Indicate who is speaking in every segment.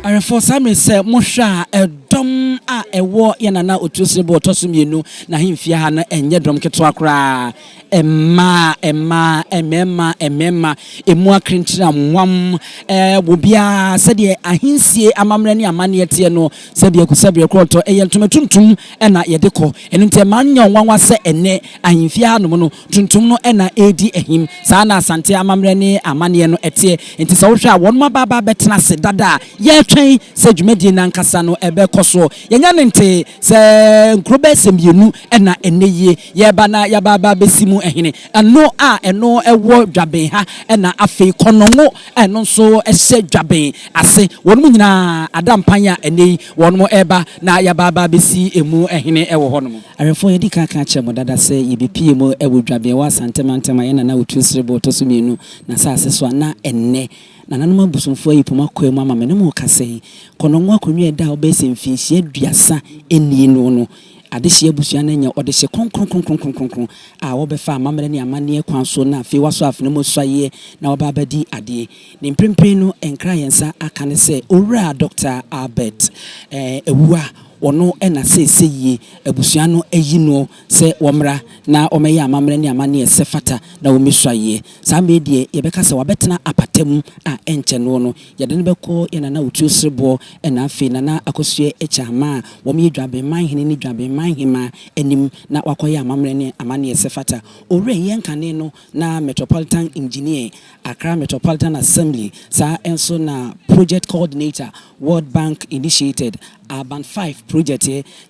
Speaker 1: Awerɛfoɔ saa mmere sɛ mohwɛ a ɛdɔm a ɛwɔ yɛn nana Otuo Sereboɔ ɔtɔ so mmienu n'ahemfie ha no ɛnyɛ dɔm ketewa koraa. Mmaa, mmaa, mmarima, mmarima, ɛmu akrenkyere anwam, ɛɛ wɔ biara sɛdeɛ ahensie amammerɛ ne amanneɛ teɛ no, sɛdeɛ kusɛbeɛ korɔntɔ ɛyɛ ntoma tuntum na yɛde kɔ. Ɛno nti ɛma nyɛ nwanwa sɛ ɛnnɛ ahemfie hanom no tuntum no na ɛredi ahim. Saa na Asante amammerɛ ne amanneɛ no teɛ. Enti sɛ wohwɛ a, wɔnom aba aba abɛtena ase dada a yɛretwɛn sɛ dwumadie no ankasa no ɛbɛkɔ soɔ. Yɛnya no ntee sɛ nkuro bɛyɛ sɛ mmienu na ɛnnɛ yie yɛreba na yɛaba aba abɛsi mu hene. Ɛno a ɛno wɔ Dwaben ha na afei Kɔnɔngo a ɛno nso hyɛ Dwaben ase. Wɔnom nyinaa ada mpan a ɛnnɛ yi wɔnom reba na yɛaba aba abɛsi emu hene wɔ hɔnom. Awɛmfoɔ, yɛadi kan aka akyerɛ mo dada sɛ yɛbɛpue mu wɔ Dwabeɛ wɔ Asante mantam a yɛn Nana Otuo Sereboɔ ɔtɔ so mmienu n'asase so a na ɛnnɛ Nananom abosomfoɔ ayi poma kɔɛ mu ama me ne mo rekasa yi. Kɔnɔngo akonnwa a ɛda hɔ bɛyɛ sɛ mfinhyia aduasa nie no no, adehyeɛ abusua no anya ɔdehye kronkronkronkronkronkron a wɔbɛfa amammerɛ ne amanneɛ kwan so na afei wɔasɔ afena mu asuaeɛ na wɔaba abɛdi adeɛ. Ne mprempren no nkra a yɛn nsa aka ne sɛ Owura Dɔkta Albert Awuah ɔno na seesei yi abusua no ayi no sɛ wɔmmra na wɔmmɛyɛ amammerɛ ne amanneɛ sɛ fata na wɔmmɛsua yie. Saa mmerɛ yi deɛ yɛbɛka sɛ wabɛtena apata mu a ɛnkyɛ noɔ no yɛde no bɛkɔ yɛn Nana Otuo Sereboɔ na afei Nana Akosua Akyaamaa a wɔyɛ Dwabenman Hene ne Dwabenman Hemaa anim na wakɔyɛ amammerɛ ne amanneɛ sɛ fata. Owura yi yɛn kane no na Metropolitan Engineer, Accra Metropolitan Assembly, saa nso na Project Coordinator, World Bank Initiated, Urban 5 Project,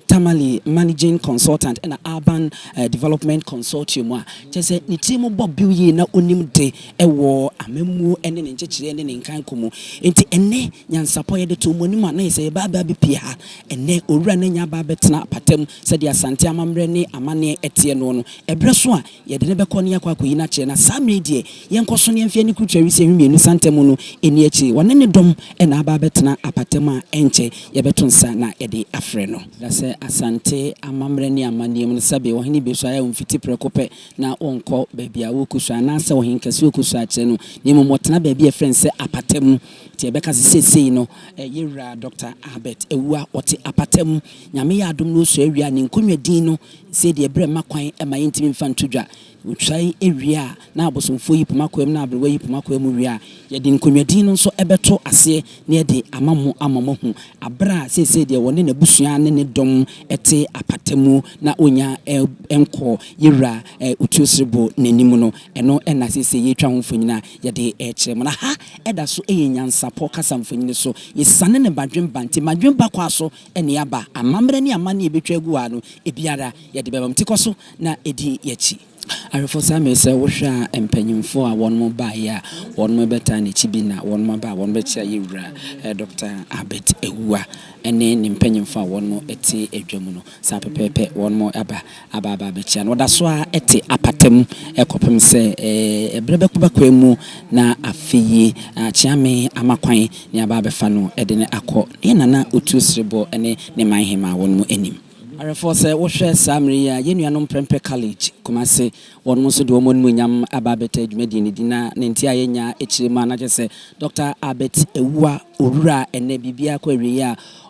Speaker 1: Tamale Managing Consultant ɛna Urban Development Consortium a kyerɛ sɛ ne tiri mu bɔ biw yie na ɔnim de wɔ amammuo ne ne nkyekyereɛ ne ne nkanko mu. Enti ɛnnɛ nyansapɔ yɛde too mo anim a na yɛ sɛ yɛba aba abɛpie ha ɛnnɛ. Owura no anya aba abɛtena apata mu sɛdeɛ Asante amammerɛ ne amanneɛ teɛ noɔ no. Ɛberɛ so a Yɛde no bɛkɔ na yɛakɔ akɔyi no akyerɛ. Na saa mmerɛ yi deɛ, yɛnkɔ so na yɛmfa yɛn ani kurutua wisie mmienu santam no nni akyire. Ɔne ne dɔm na aba abɛtena apata mu a ɛnkyɛ yɛbɛto nsa na yɛde afrɛ no. Na sɛ Asante amammerɛ ne amanneɛ mu no, sɛbe ɔhene bɛsua a ɔmfiti prɛko pɛ na ɔnkɔ baabi a ɔrekɔsua, anaasɛ ɔhenkɛseɛ ɔrekɔsua akyerɛ no, na mmom ɔtena baabi a yɛfrɛ no sɛ apata mu. Nti yɛbɛka sɛ seesei no, yɛn wura Dɔkta Albert Awuah, ɔte apata mu. Nyame yɛ adom na ɔsua wie a, ne nkonnwa din no Sei deɛ berɛ mma kwan ma yɛntumi mfa nto dwa. Wɔtwae wie a, na abosomfoɔ yi poma kwaa mu na aberewa yi poma kwaa mu wie a, yɛde nkonnwadin no nso bɛto aseɛ na yɛde ama mo ama moahu aberɛ a seesei deɛ wɔne n'abusua ne ne dɔm te apata mu na ɔnnya nkɔɔ yɛn wura Otuo Serebo n'anim no. Ɛno na seesei yɛretwa ho mfonini a yɛde rekyerɛ mo. Na ha da so yɛ nyansapɔ kasa mfonini so. Yɛsiane no badwemba nti, badwemba kwaa so ne aba, amammerɛ ne amanneɛ a ɛbɛtwa agu ha no, ebiara yɛde bɛba mu. Nti kɔ so na di yɛn akyi. Awɛmfoɔ, saa mmerɛ yi sɛ wohwɛ a mpanyimfoɔ a wɔnom baeɛ a wɔnom bɛtaa n'akyi bi na wɔnom aba a wɔnom bɛkyea yɛn wura Dɔkta Albert Awuah ne ne mpanyimfoɔ a wɔnom te adwa mu no. Saa pɛpɛɛpɛ wɔnom aba aba aba abɛkyea no. Wɔda so ara te apata mu kɔpem sɛ ɛberɛ bɛkɔ bɛkɔ mu na afe yi Kyeame ama kwan ne aba abɛfa no de no akɔ yɛn Nana Otuo Sereboɔ ne ne man hemaa wɔnom anim. Awerɛfoɔ, sɛ wohwɛ saa mmerɛ yi a, yɛn nuanom Prempeh College, Kumasi, wɔnom nso de wɔn animuonyam aba abɛtaa dwumadie no di na ne nti a yɛnya akyire mu a na kyerɛ sɛ Dɔkta Albert Awuah Owura a ɛnnɛ biribiara kɔ awieɛ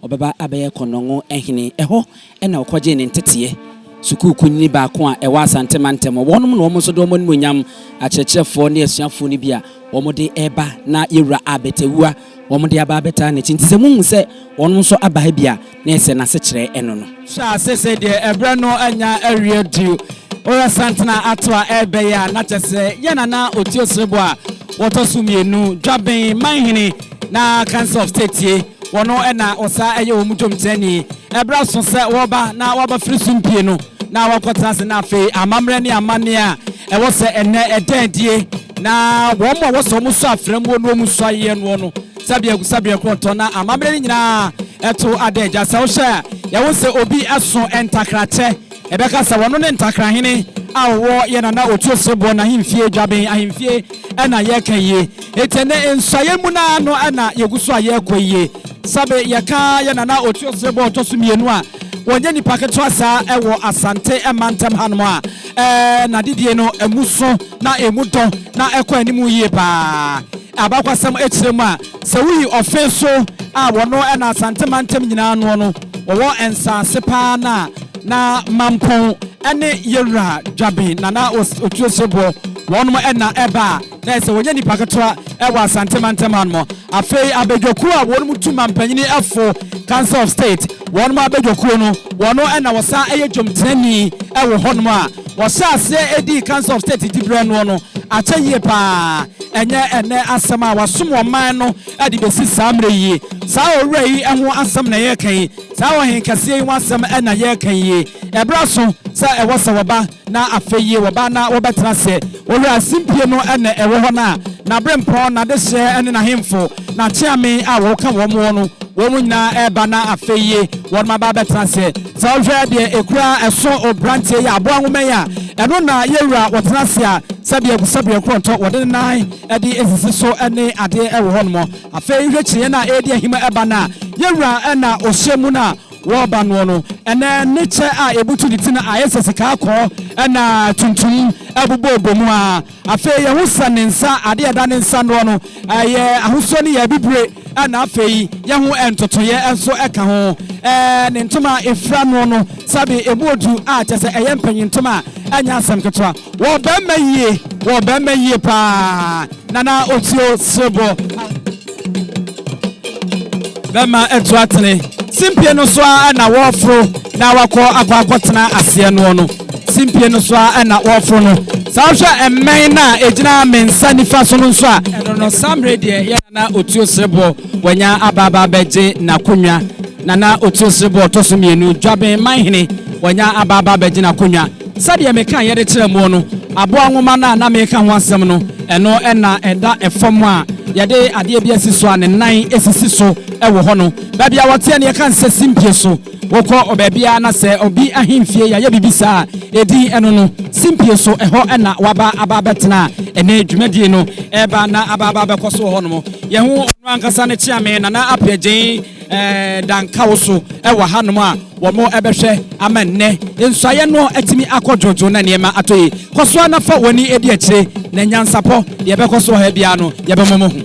Speaker 1: a ɔbɛba abɛyɛ Kɔnɔngo hene. Ɛhɔ na ɔkɔgyee ne nteteɛ. Sukuu kunini baako a ɛwɔ Asante mantam hɔ. Wɔnom na wɔn nso de wɔn animuonyam akyerɛkyerɛfoɔ ne asuafoɔ no bi a wɔde reba na yɛwura Albert Awuah wɔde aba abɛtaa n'akyi. Nti sɛ mohu sɛ wɔnom nso aba ha bi a, na ɛsɛ n'asekyerɛ ɛno no.
Speaker 2: Hyɛ ase sɛ deɛ ɛberɛ no anya awie du. Wohwɛ santena ato a ɛrebɛyɛ a, na kyerɛ sɛ yɛn Nana Otuo Sereboɔ a wɔtɔ so mmienu, Dwaben Manhene na Council of State yi, wɔno na wɔsaa yɛ wɔn dwomkyerɛni. Ɛberɛ aso sɛ wɔba na wɔaba firi sumpie no na wɔakɔtena ase na afei amammerɛ ne amanneɛ a ɛwɔ sɛ ɛnnɛ ɛda adie na wɔn a wɔsɛ wɔn sɔ aframuo no wɔn sɔ ayeɛ noɔ no sɛbeɛ agu sɛbeɛ korɔntɔ na amammerɛ no nyinaa ɛto ada agya. Sɛ wohwɛ a yɛwo sɛ obi ɛso ntakrakyɛ ɛbɛka sɛ wɔno ne ntakrahene a ɔwɔ yɛ Nana Otuo Sereboɔ n'ahemfie Dwaben ahemfie ɛna yɛka yie. Enti ɛnɛ nsuaeɛ mu naa no ɛna yɛgu so a yɛrekɔ yie. Sɛbe yɛka yɛ Nana Otuo Sereboɔ ɔtɔ so mmienu a wɔnyɛ nipa ketewa saa ɛwɔ Asante mantam hanom a ɛɛ n'adedie no ɛmu so na ɛmu dɔ na ɛkɔ anim yie paa. Abakwasɛm kyerɛ mu a, sɛ woyi ɔfe so a wɔno na Asante mantam nyinaa noɔ no, wɔwɔ nsaase paa no a na Mampɔn ne Yewura Dwaben Nana Otuo Sereboɔ wɔnom na ɛba a, na ɛsɛ wɔnyɛ nnipa ketewa wɔ Asante mantam hanom. Afei abadwakuo a wɔnom tu mampanyini fo, Council of State, wɔnom abadwakuo no, wɔno na wɔsan yɛ dwomtenani wɔ hɔnom a wɔhyɛɛ aseɛ dii Council of State diberɛ noɔ no akyɛ yie paa. Ɛnyɛ ɛnnɛ asɛm a wɔasom ɔman no de bɛsi saa mmerɛ yi. Saa owura yi ho asɛm na yɛreka yi. Saa ɔhenkɛseɛ yi ho asɛm na yɛreka yi. Ɛberɛ aso sɛ ɛwɔ sɛ wɔba na afei yi wɔba na wɔbɛtena ase. Owura simpie no na ɛwɔ hɔ no a n'aberempɔn, n'adehyeɛ ne n'ahemfo, n'akyeame a wɔka wɔn ho no, wɔn nyinaa reba na afei yi wɔn aba abɛtena ase. Sɛ wohwɛ deɛ ɛkura ɛso obranteɛ yi a, aboa nwoma yi a, ɛno na yɛwura wɔtena ase a sɛdeɛ agusabeɛ nkorɔntɔ wɔde ne nan de sisi so ne adeɛ wɔ hɔnom. Afei wohwɛ kyiniiɛ no a ɛredi ahim ba no a, yɛwura na ɔhyɛ mu no a wɔreba noɔ no, ɛnɛ ne kyɛ a ɛbutu ne ti no ayɛ sɛ sika kɔɔ na tuntum bobɔbɔ mu ara. Afei yɛhu sɛ ne nsa, adeɛ a ɛda ne nsa noɔ no, ɛyɛ ahosuo no yɛ abibire, ɛna afei yɛhu ntotoeɛ nso ka ho. Ɛɛ ne ntoma a ɛfira noɔ no, sɛbe ɛmu odu a kyerɛ sɛ ɛyɛ mpanyin ntoma a ɛnyɛ asɛm ketewa. Wɔ barima yie, wɔ barima yie paa, Nana Otuo Sereboɔ. Bɛma atu atene. Simpie no so ara na wɔreforo na wakɔ akɔ akɔtena aseɛ noɔ no. Simpie no so ara na wɔreforo no. Sɛ wohwɛ mmɛn no a ɛgyina me nsa nifa so no nso a, ɛno no saa mmerɛ deɛ yɛ Nana Otuo Sereboɔ wanya aba aba abɛgye n'akonnwa. Nana Otuo Sereboɔ ɔtɔ so mmienu, Dwaben Manhene, wanya aba aba abɛgye n'akonnwa. Sɛdeɛ mekaeɛ de kyerɛɛ mo no, aboa nwoma no a na mereka ho asɛm no, ɛno na ɛda fam a yɛde adeɛ bi asi so a ne nan sisi so wɔ hɔ no. Baabi a wɔteɛ no, yɛka no sɛ simpie so. Wokɔ baabiara na sɛ obi ahemfie yɛayɛ biribi saa a, ɛdin ɛno no, simpie so, ɛhɔ na waba aba abɛtena a ɛnnɛ dwumadie no reba na aba aba abɛkɔ so wɔ hɔnom. Yɛn ho ɔno ankasa ne kyeame, Nana Appiah Gyei. Dankawo so wɔ hanom a wɔbɛhwɛ ama nnɛ nsuaeɛ no atumi akɔ dwoodwoo na nneɛma atɔ yie. Kɔ so ara na fa w'ani di akyire, na nyansapɔ, deɛ ɛbɛkɔ so wɔ ha biara no, yɛbɛma moahu.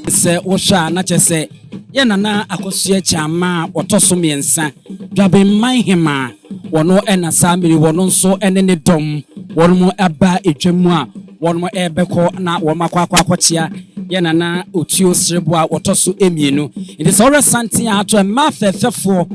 Speaker 2: Sɛ wohwɛ a, na kyerɛ sɛ yɛn Nana Akosua Kyeamah a ɔtɔ so mmiɛnsa, Dwabenman Hemaa, wɔno na saa mmere yi wɔno nso ne ne dɔm wɔnom aba dwam mu a wɔnom rebɛkɔ na wɔnom akɔ akɔ akɔkyea yɛn Nana Otuo Sereboɔ a wɔtɔ so mmienu. Nti sɛ wohwɛ santen a ato mmaa fɛɛfɛfoɔ,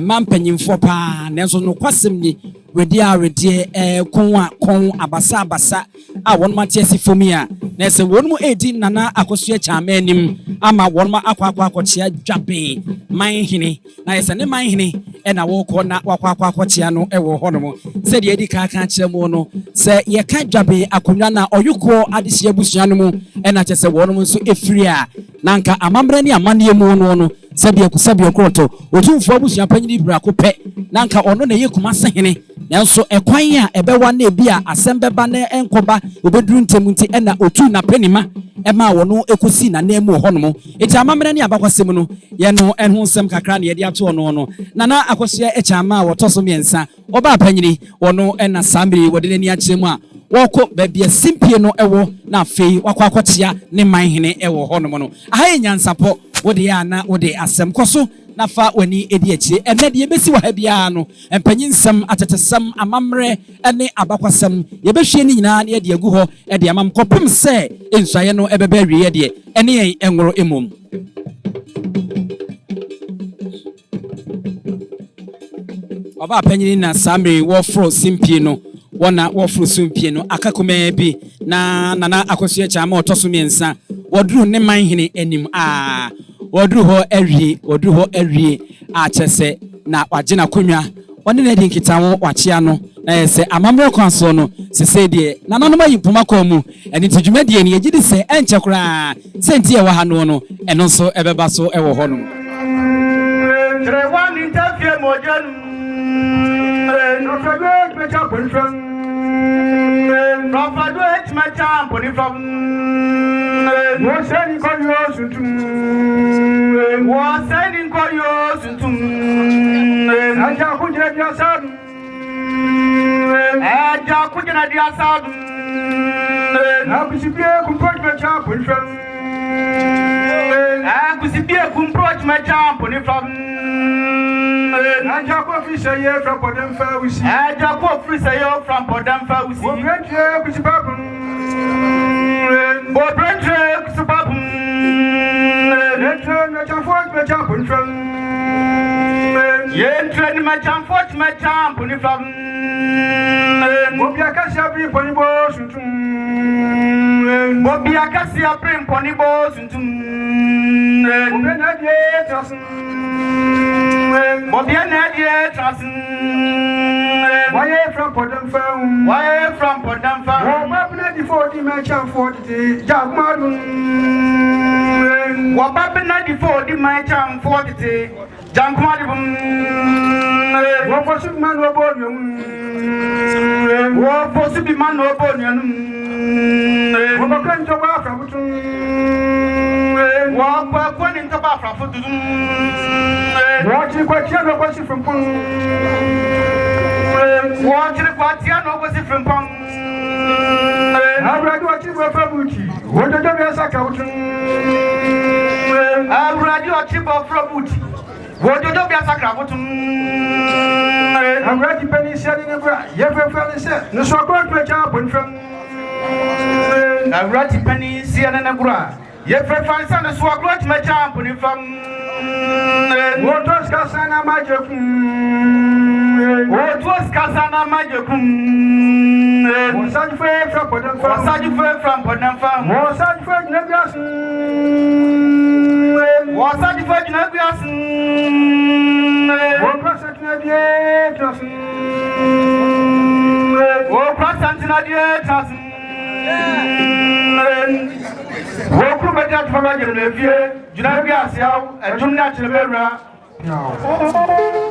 Speaker 2: mmaa mpanyinfoɔ paa, nanso nokwasɛm ni, wedeɛ a wedeɛ, ɛɛ kɔn a kɔn, abasa abasa a wɔnom ate asi fam yi a, na ɛsɛ wɔnom redi Nana Akosua Kyeame anim ama wɔnom akɔ akɔ akɔkyea Dwaben man hene. Na ayɛ sɛ ne man hene na wɔrekɔ na wakɔ akɔ akɔkyea no wɔ hɔnom. Sɛdeɛ yɛadi kan aka akyerɛ mo no, sɛ yɛka Dwaben akonnwa no a, Ɔyokoɔ adehyeɛ abusua no mu na kyerɛ sɛ wɔnom nso firi a, na anka amammerɛ ne amanneɛ mu no no, sɛdeɛ sɛdeɛ ɔkorɔtɔ Otumfoɔ abusua panyin biako pɛ, na anka ɔno na ɛyɛ Kumase hene. Nanso ɛkwan a ɛbɛwa na ebia asɛm bɛba na ɛnkɔba obɛduru ntɛm nti na ɔtuu n'apɛnima maa wɔno kɔsii n'ananmu wɔ hɔnom. Enti amammerɛ ne abakwasɛm no, yɛ no ho nsɛm kakra na yɛde ato ɔno no. Nana Akosua Akyang a wɔtɔ so mmiɛnsa, ɔbaa panyini, ɔno na saa mmerɛ yi wɔde n'ani akyerɛ mu a wɔrekɔ baabi a simpie no wɔ na afei wakɔ akɔkyea ne man hene wɔ hɔnom no. Aha yɛ nyansapɔ, wo deɛ a na wode asɛm. Kɔ so na fa w'ani di akyire. Ɛnnɛ deɛ ɛbɛsi wɔ ha biara no, mpanyinsɛm, atetesɛm, amammerɛ ne abakwasɛm, yɛbɛhwie ne nyinaa na yɛde agu hɔ de ama mo kɔpem sɛ nsuaeɛ no bɛba awieɛ deɛ, ɛne yɛn nworo mmom. Ɔbaa panyin na saa mmere yi wɔforo simpie no, wɔn na wɔforo simpie no, aka kumaa bi na Nana Akosua Kyeame ɔtɔ so mmiɛnsa, wɔduru ne man hene anim a, wɔduru hɔ awie, wɔduru hɔ awie a kyerɛ sɛ na wagye n'akonnwa, wɔne no adi nkitaho, wakyea no, na yɛ sɛ amammerɛ kwan soɔ no, sesei deɛ nananom ayi mpoma kɔn mu, ɛno nti dwumadie no yɛgye di sɛ ɛnkyɛ koraa sɛ nti ɛwɔ ha noɔ no, ɛno nso ɛbɛba so wɔ hɔ nom.
Speaker 3: Akusibie kumpro dwumakya mponifam.
Speaker 4: Akusibie kumpro dwumakya mponifam.
Speaker 3: Agya ko firi sɛ yɛ fra pɔdɛm fa wusi.
Speaker 4: Agya ko firi sɛ yɛ fra pɔdɛm fa wusi.
Speaker 3: Wɔbrɛntie kusibabum.
Speaker 4: Wɔbrɛntie kusibabum.
Speaker 3: Yɛntrɛ mmakyamfoɔ dwumakya mponifam.
Speaker 4: Yɛntrɛ mmakyamfoɔ dwumakya mponifam.
Speaker 3: Obi akasi abiri mpɔnibɔ suntum.
Speaker 4: Obi akasi abiri mpɔnibɔ suntum.
Speaker 3: Obi na adie trasin.
Speaker 4: Obi na adie trasin.
Speaker 3: Wɔyɛ fra mpɔdɛm fa.
Speaker 4: Wɔyɛ fra mpɔdɛm fa.
Speaker 3: Wɔba bena di fo di mɛkyɛnfoɔ tete jagumadun.
Speaker 4: Wɔba bena di fo di mɛkyɛnfoɔ tete jagumadun.
Speaker 3: Wɔfɔ so bi ma na ɔbɔ onuam.
Speaker 4: Wɔfɔ so bi ma na ɔbɔ onuam.
Speaker 3: Wɔbɛkɔ ntɔbɔ afrafoto.
Speaker 4: Wɔbɛkɔ ne ntɔbɔ afrafoto.
Speaker 3: Wɔkyere kwatia na ɔkɔsi frimpɔn.
Speaker 4: Wɔkyere kwatia na ɔkɔsi frimpɔn.
Speaker 3: Awurade ɔkyere bɔfra buti. Wɔdɔdɔ bi asa kawoto.
Speaker 4: Awurade ɔkyere bɔfra buti. Wɔdɔdɔ bi asa kawoto.
Speaker 3: Awurade panyin sɛ ne ne bra yɛfɛfɛ ne sɛ ne so akɔ ntoma abɔnfam.
Speaker 4: Awurade panyin sɛ ne ne bra yɛfɛfɛ ne sɛ ne so akɔ ntoma abɔnfam.
Speaker 3: Wɔtɔ sika san na ma gye kum.
Speaker 4: Wɔtɔ sika san na ma gye kum.
Speaker 3: Wɔsajifo efra mpɔdɛmfa.
Speaker 4: Wɔsajifo efra mpɔdɛmfa.
Speaker 3: Wɔsajifo gyina bi ase.
Speaker 4: Wɔsajifo gyina bi ase.
Speaker 3: Wɔkura santena die tena se.
Speaker 4: Wɔkura santena die tena se. Wɔkuru bɛgye atoma bɛgye no efie gyina bi ase awo ɛdwom ne akyerɛ bɛwura.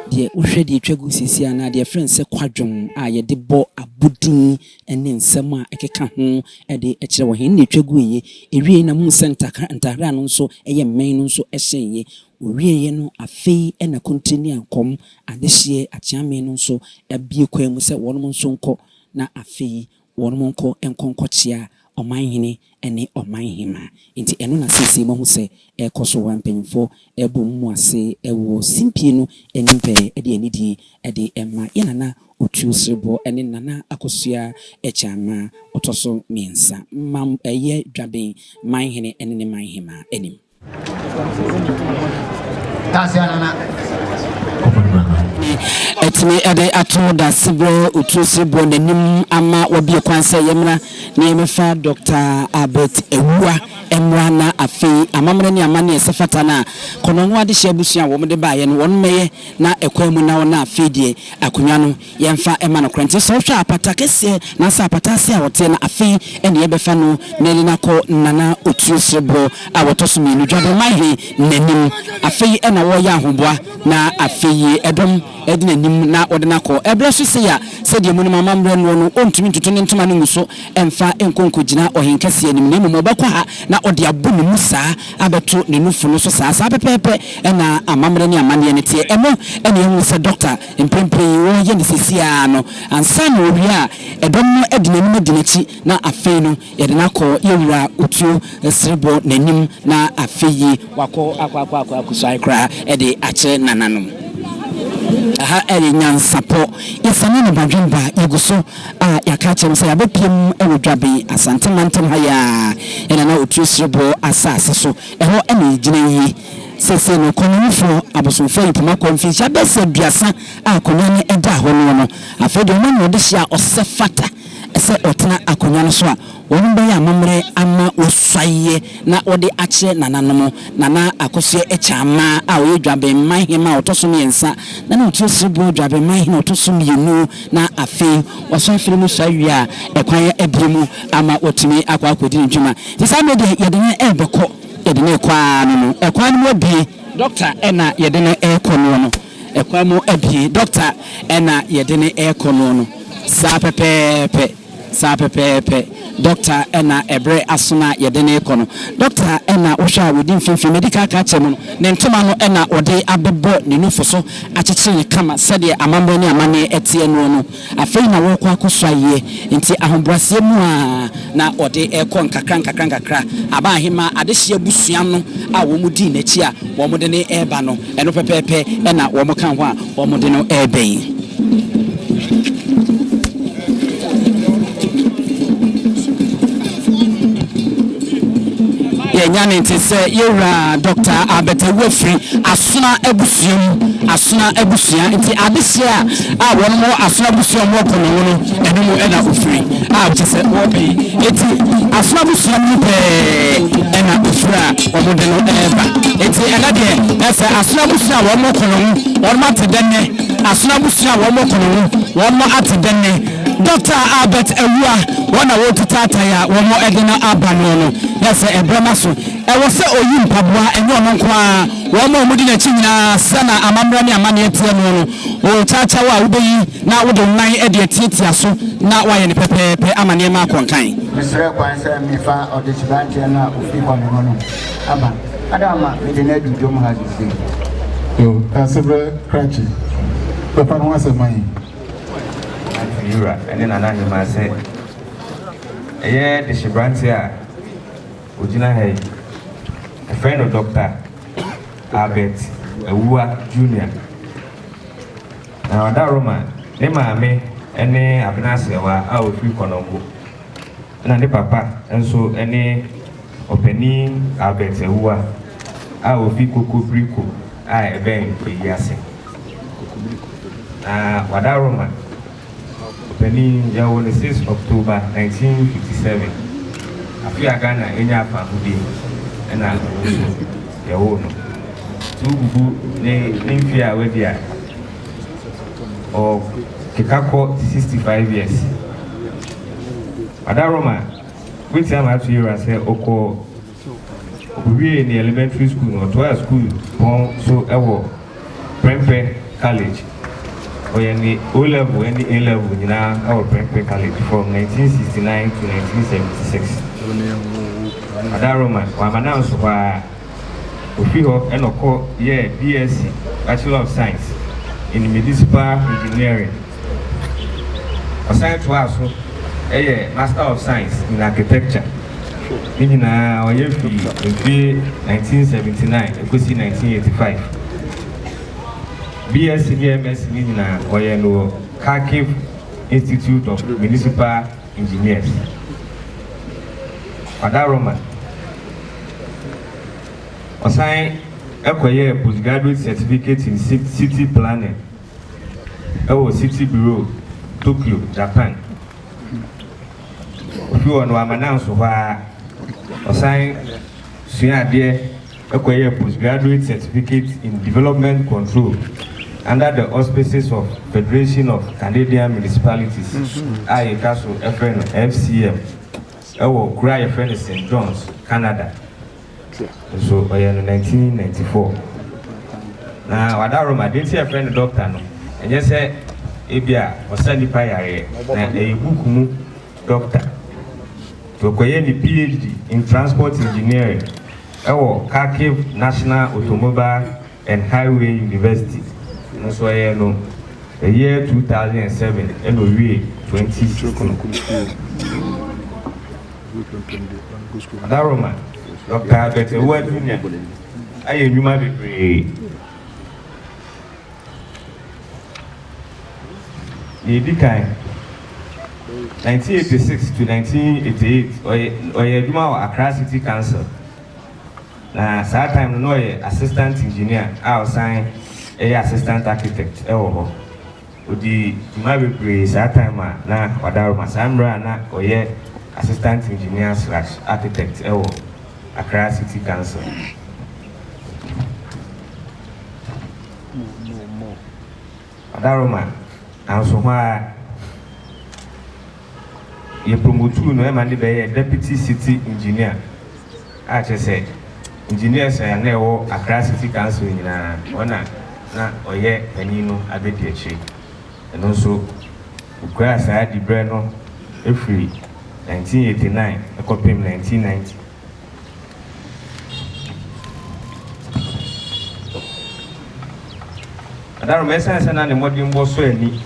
Speaker 1: Deɛ wohwɛ deɛ ɛtwa gu seesei anaa deɛ yɛfrɛ no sɛ kwadwom a yɛde bɔ abodin ne nsɛm a ɛkeka ho de kyerɛ wɔ he na ɛtwa guiɛ. Ɛwiei na muhu sɛ ntakra ntahra no nso yɛ mmɛn no nso hyɛeɛ. Wɔwieeɛ no afei na Kontire ne Ankɔm adehyeɛ akyeame no nso abue kwan mu sɛ wɔnom nso nkɔ na afei wɔnom nkɔ nkɔ nkɔkyea ɔmanhene ne ɔmanhemmaa. Enti ɛno na seesei moahu sɛ ɛrekɔ so wɔ ha, mpanyimfoɔ rebɔ wɔn mu ase wɔ simpie no anim pɛɛ de anidie de rema yɛn Nana Otuo Sereboɔ ne Nana Akosua Akyama ɔtɔ so mmiɛnsa, mam ɛyɛ Dwaben manhene ne ne manhemmaa anim. Atumi de ato Dasebrɛ Otuo Sereboɔ n'anim ama wabue kwan sɛ yɛmmra na yɛmmɛfa Dɔkta Albert Awuah mmra na afei amammerɛ ne amanneɛ a ɛsɛ fata no a Kɔnɔngo adehyeɛ abusua a wɔde baeɛ no wɔn mmɛyɛ na ɛkwan mu na wɔn a afei deɛ akonnwa no Yɛmfa mma no koraa. Nti sɛ wohwɛ a apata kɛseɛ anaasɛ apata ase a ɔteɛ no afei na yɛbɛfa no na yɛde no akɔ Nana Otuo Sereboɔ a wɔtɔ so mmienu Dwabenman he n'anim. Afei na wɔreyɛ ahoboa na afei ɛdɔm di n'anim na wɔde no akɔ. Ɛberɛ so sei a sɛdeɛ monim amammerɛ noɔ no ɔntumi ntoto ne ntoma no ngu so mfa nkɔ nkɔgyina ɔhenkɛseɛ anim na mmom ɔbɛkɔ ha na ɔde abɔ ne mu saa abɛto ne nufu no so saa. Saa pɛpɛɛpɛ na amammerɛ ne amanneɛ no teɛ. Ɛno na yɛhunu sɛ Dɔkta Mprempren yi wɔreyɛ no seesei ara no, ansa na wɔwie a, ɛdɔm no adi n'anim adi n'akyi, na afei no yɛde no akɔ yɛn wura Otuo Sereboɔ n'anim, na afei yi wakɔ akɔ akɔ akɔ akɔsuae koraa de akyerɛ nananom. Aha yɛ nyansapɔ. Yɛsane no badwemba, yɛgu so a yɛaka akyerɛ mo sɛ yɛabɛpiem wɔ Dwaben, Asante mantam ha yi ara, yɛn nana Otuo Sereboɔ asase so. Ɛhɔ na yɛgyina yi. Seesei no, Kɔnɔnfoɔ abosomfoɔ ayi poma kɔ mfinhyia bɛyɛ sɛ aduasa a akonnwa no da hɔ noɔ no. Afei deɛ wɔma no ɔdehyeɛ a ɔsɛ fata sɛ ɔtena akonnwa no so a, wɔnom bɛyɛ amammerɛ ama wasuaeɛ na wɔde akyerɛ nananom. Nana Akosua Akyaamaa a ɔyɛ Dwabenman hemmaa a ɔtɔ so mmiɛnsa, Nana Otuo Sereboɔ Dwabenman hene a ɔtɔ so mmienu, na afei wɔsɔ afiri mu sua wie a, ɛkwan abue mu ama watumi akɔ akɔdi ne dwuma. Nti saa mmerɛ deɛ yɛde no rebɛkɔ. Yɛde no rekɔ ara no no, ɛkwan no mu abue. Dɔkta na yɛde no rekɔ noɔ no, ɛkwan mu abue. Dɔkta na yɛde no rekɔ noɔ no, saa pɛpɛɛpɛ. Saa pɛpɛɛpɛ, Dɔkta na ɛberɛ aso no a yɛde no rekɔ no. Dɔkta na wohwɛ a wɔdi mfimfini. Madi kan aka akyerɛ mo no, ne ntoma no na wɔde abɛbɔ ne nufu so akyekyere no kama sɛdeɛ amammerɛ ne amanneɛ teɛ noɔ no. Afei na wɔrekɔ akɔsua ayie, enti ahobrɛaseɛ mu ara na wɔde rekɔ nkakra nkakra nkakra. Aba Ahemaa adehyeɛ abusua no a wɔdii n'akyi a wɔde no reba no, ɛno pɛpɛɛpɛ na wɔka ho a wɔde no reba yi. Yɛanya ne nte sɛ yɛwura Dɔkta Albert Awuafiri Asona abusua mu, Asona abusua nti adehyeɛ a a wɔn wɔ Asona abusua mu wɔ Kɔnɔngo no ɛno mu ɛna ofiri a kyɛ sɛ wɔpɛ yi eti Asona abusua mu pɛɛ ɛna ofiri a wɔn de no ɛreba eti ɛna deɛ ɛsɛ Asona abusua a wɔn wɔ Kɔnɔngo wɔn ate dɛ nnɛ Asona abusua a wɔn wɔ Kɔnɔngo wɔn ate dɛ nnɛ Dɔkta Albert Awua wɔn na wɔretu taatae a wɔn de no aba noɔ no na sɛ ɛbrɛ no aso ɛwɔ sɛ ɔyi mpaboa ɛnyɛ ɔno nko ara wɔn a wɔdi n'akyi nyinaa sɛ na amammerɛ ne amanneɛ teɛ noɔ no ɔrekyawkyaw a wobɛyi na wode wo nan de atiatia so na woayɛ no pɛpɛɛpɛ ama nneɛma akɔ nkan.
Speaker 5: Mesrɛɛ kwan sɛ mefa ɔdehyeberanteɛ no a ɔfiri hɔ no hɔ no aba. Ada ama mede no adu dwom ha seesei.
Speaker 6: Yo, Daasebrɛ Krakye, bɛfa no ho asɛm ma yɛn.
Speaker 7: Ate Wura ne Nana Ahemaa sɛ ɛyɛ dehyeberanteɛ a ɔgyina ha yi, yɛfrɛ no Dɔkta Albert Awuah Junior. Na ɔda Roma, ne maame ne Abena Aserewa a ɔfiri Kɔnɔngo, ɛna ne papa nso ne Ɔpanin Albert Awuah a ɔfi Kokobriko a ɛbɛn Feyiase. Na wada Roma. Ɔpanin, yɛwoo no 6 October 1957, afe a Ghana nyaa fahodie ɛna ɔno nso yɛwoo no. Nti wobubu ne ne mfeɛ a wadi a, ɔkeka kɔ 65 years. Wada Roma, wobɛtumi ama ato yɛwura sɛ ɔkɔɔ, ɔkɔwiee ne elementary school no, ɔtoaa school pɔn so wɔ Prempeh College. Ɔyɛ ne O-Level ne A-Level nyinaa wɔ Prempeh College from 1969 to 1976. Adaroma, wamma no anso hɔ ara. Ofi hɔ na ɔkɔ yɛɛ BSc, Bachelor of Science, in Municipal Engineering. Ɔsan toaa so yɛɛ Master of Science in Architecture. Ne nyinaa ɔyɛ fii mfe 1979 kosi 1985. BSc ne MSc no nyinaa ɔyɛɛ no wɔ Kharkiv Institute of Municipal Engineers. Ɔda Roma. Ɔsan kɔyɛɛ Postgraduate Certificate in City Planning wɔ City Bureau, Tokyo, Japan. Ofi hɔ no wamma no anso hɔ ara. Ɔsan suaa adeɛ kɔyɛɛ Postgraduate Certificate in Development Control under the auspices of Federation of Canadian Municipalities a yɛtwa so frɛ no FCM wɔ kuro a yɛfrɛ no St. John's, Canada. Nso ɔyɛɛ no 1994. Na wada Roma, deɛ nti a yɛfrɛ no dɔkta no, ɛnyɛ sɛ ebia ɔsa nnipa yareɛ, na ɛyɛ book mu dɔkta. Nti ɔkɔyɛɛ ne PhD in Transport Engineering ɛwɔ Kharkiv National Automobile and Highway University. Ɛno nso ɔyɛɛ no the year 2007 ɛna ɔwie 2016. Adaroma, Dɔkta Albert Awuah Junior ayɛ nnwuma bebree. Nea edi kan, 1986 to 1988, ɔyɛ ɔyɛ adwuma wɔ Accra City Council. Na saa time no na ɔyɛ assistant engineer a ɔsan yɛ assistant architect wɔ hɔ. Ɔdii dwuma bebree saa time a na wada Roma, saa mmerɛ a na ɔyɛ assistant engineer slash architect wɔ Accra City Council. Wada Roma, nanso hɔ ara yɛ promotuu no ma no bɛyɛɛ deputy city engineer a kyerɛ sɛ engineers a na ɛwɔ Accra City Council nyinaa ɔna na ɔyɛ panin no abɛdi akyire. Ɛno nso ɔkuraa saa diberɛ no. firi 1989 kɔpem 1990. Adaroma, ɛsiane sɛ na ne mmɔdenbɔ sɔ ani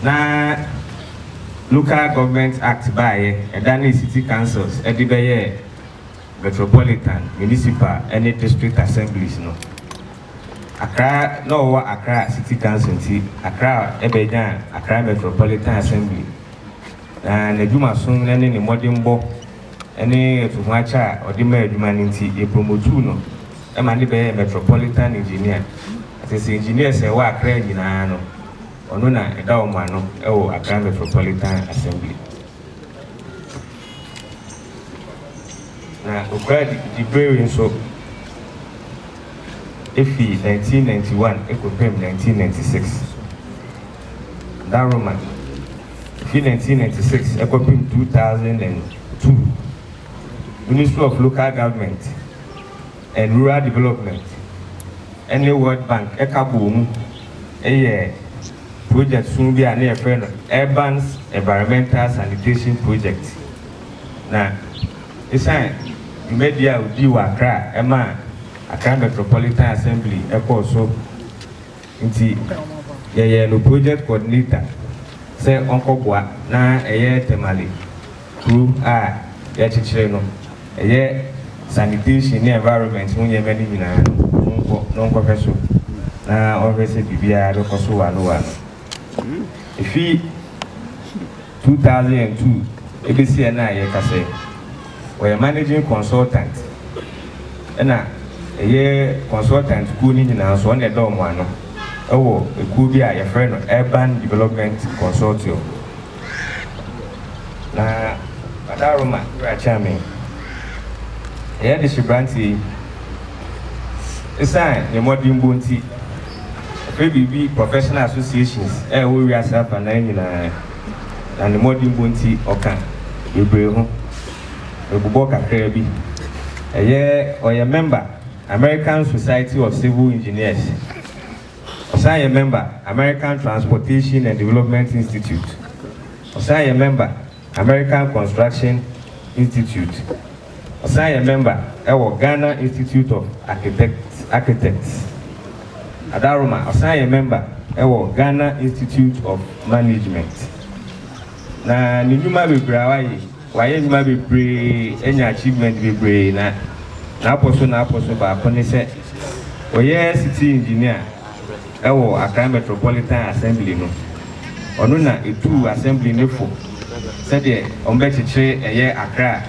Speaker 7: na Local Government Act baeɛ, ɛdanee City Councils de bɛyɛɛ Metropolitan, Municipal ne District Assemblies no. Accra, na ɔwɔ Accra City Council nti, Accra bɛnyaa Accra Metropolitan Assembly. Na n'adwumasom ne ne mmɔdenbɔ ne atuhoakyɛ a ɔde maa adwuma no nti, yɛpromotuu no ma no bɛyɛɛ Metropolitan Engineer. Ɛsɛ sɛ engineers a ɛwɔ Accra nyinaa no, ɔno na ɛda wɔn ano wɔ Accra Metropolitan Assembly. Na okuraa diberɛ wei nso firi 1991 kɔpem 1996. Daroma, firi 1996 kɔpem 2002, Ministry of Local Government and Rural Development ne World Bank ka bɔɔ mu yɛɛ project sono bi a na yɛfrɛ no Urban Environmental Sanitation Project. Na esiane dwumadi a odii wɔ Accra a ɛmaa Accra Metropolitan Assembly kɔɔ so nti, yɛyɛɛ no project coordinator sɛ ɔnkɔboa na ɛyɛ Tamale kuro a yɛakyekyere no, ɛyɛ sanitation ne environment ho nneɛma no nyinaa no, ɔnkɔ na ɔnkɔhwɛ so na ɔnhwɛ sɛ biribiara bɛkɔ so wɔ ano wɔ ano. Efi 2002 ebesi ɛnnɛ a yɛrekasa yi, ɔyɛ managing consultant ɛna ɛyɛ consultant kuo no nyinaa nso ɔna ɛda wɔn ano ɛwɔ ekuo bi a yɛfrɛ no Urban Development Consortium. Na Badaroma wura Kyame, ɛyɛ dehyeberanteɛ yi, esiane ne mmɔdenbɔ nti, ɔfrɛ biribi professional associations a ɛwɔ wiase afanan nyinaa, na ne mmɔdenbɔ nti ɔka bebree ho. Mebobɔ kakraa bi. Ɛyɛ ɔyɛ member American Society of Civil Engineers. Ɔsan yɛ member American Transportation and Development Institute. Ɔsan yɛ member American Construction Institute. Ɔsan yɛ member ɛwɔ Ghana Institute of Architects. Architects. Adaroma, ɔsan yɛ member ɛwɔ Ghana Institute of Management. Na ne nnwuma bebree a wayɛ, wayɛ nnwuma bebree, anya achievement bebree na n'apɔ so baako ne sɛ ɔyɛ city engineer ɛwɔ Accra Metropolitan Assembly no. Ɔno na etuu assembly ne fo sɛdeɛ ɔmbɛkyekyere ɛyɛ Accra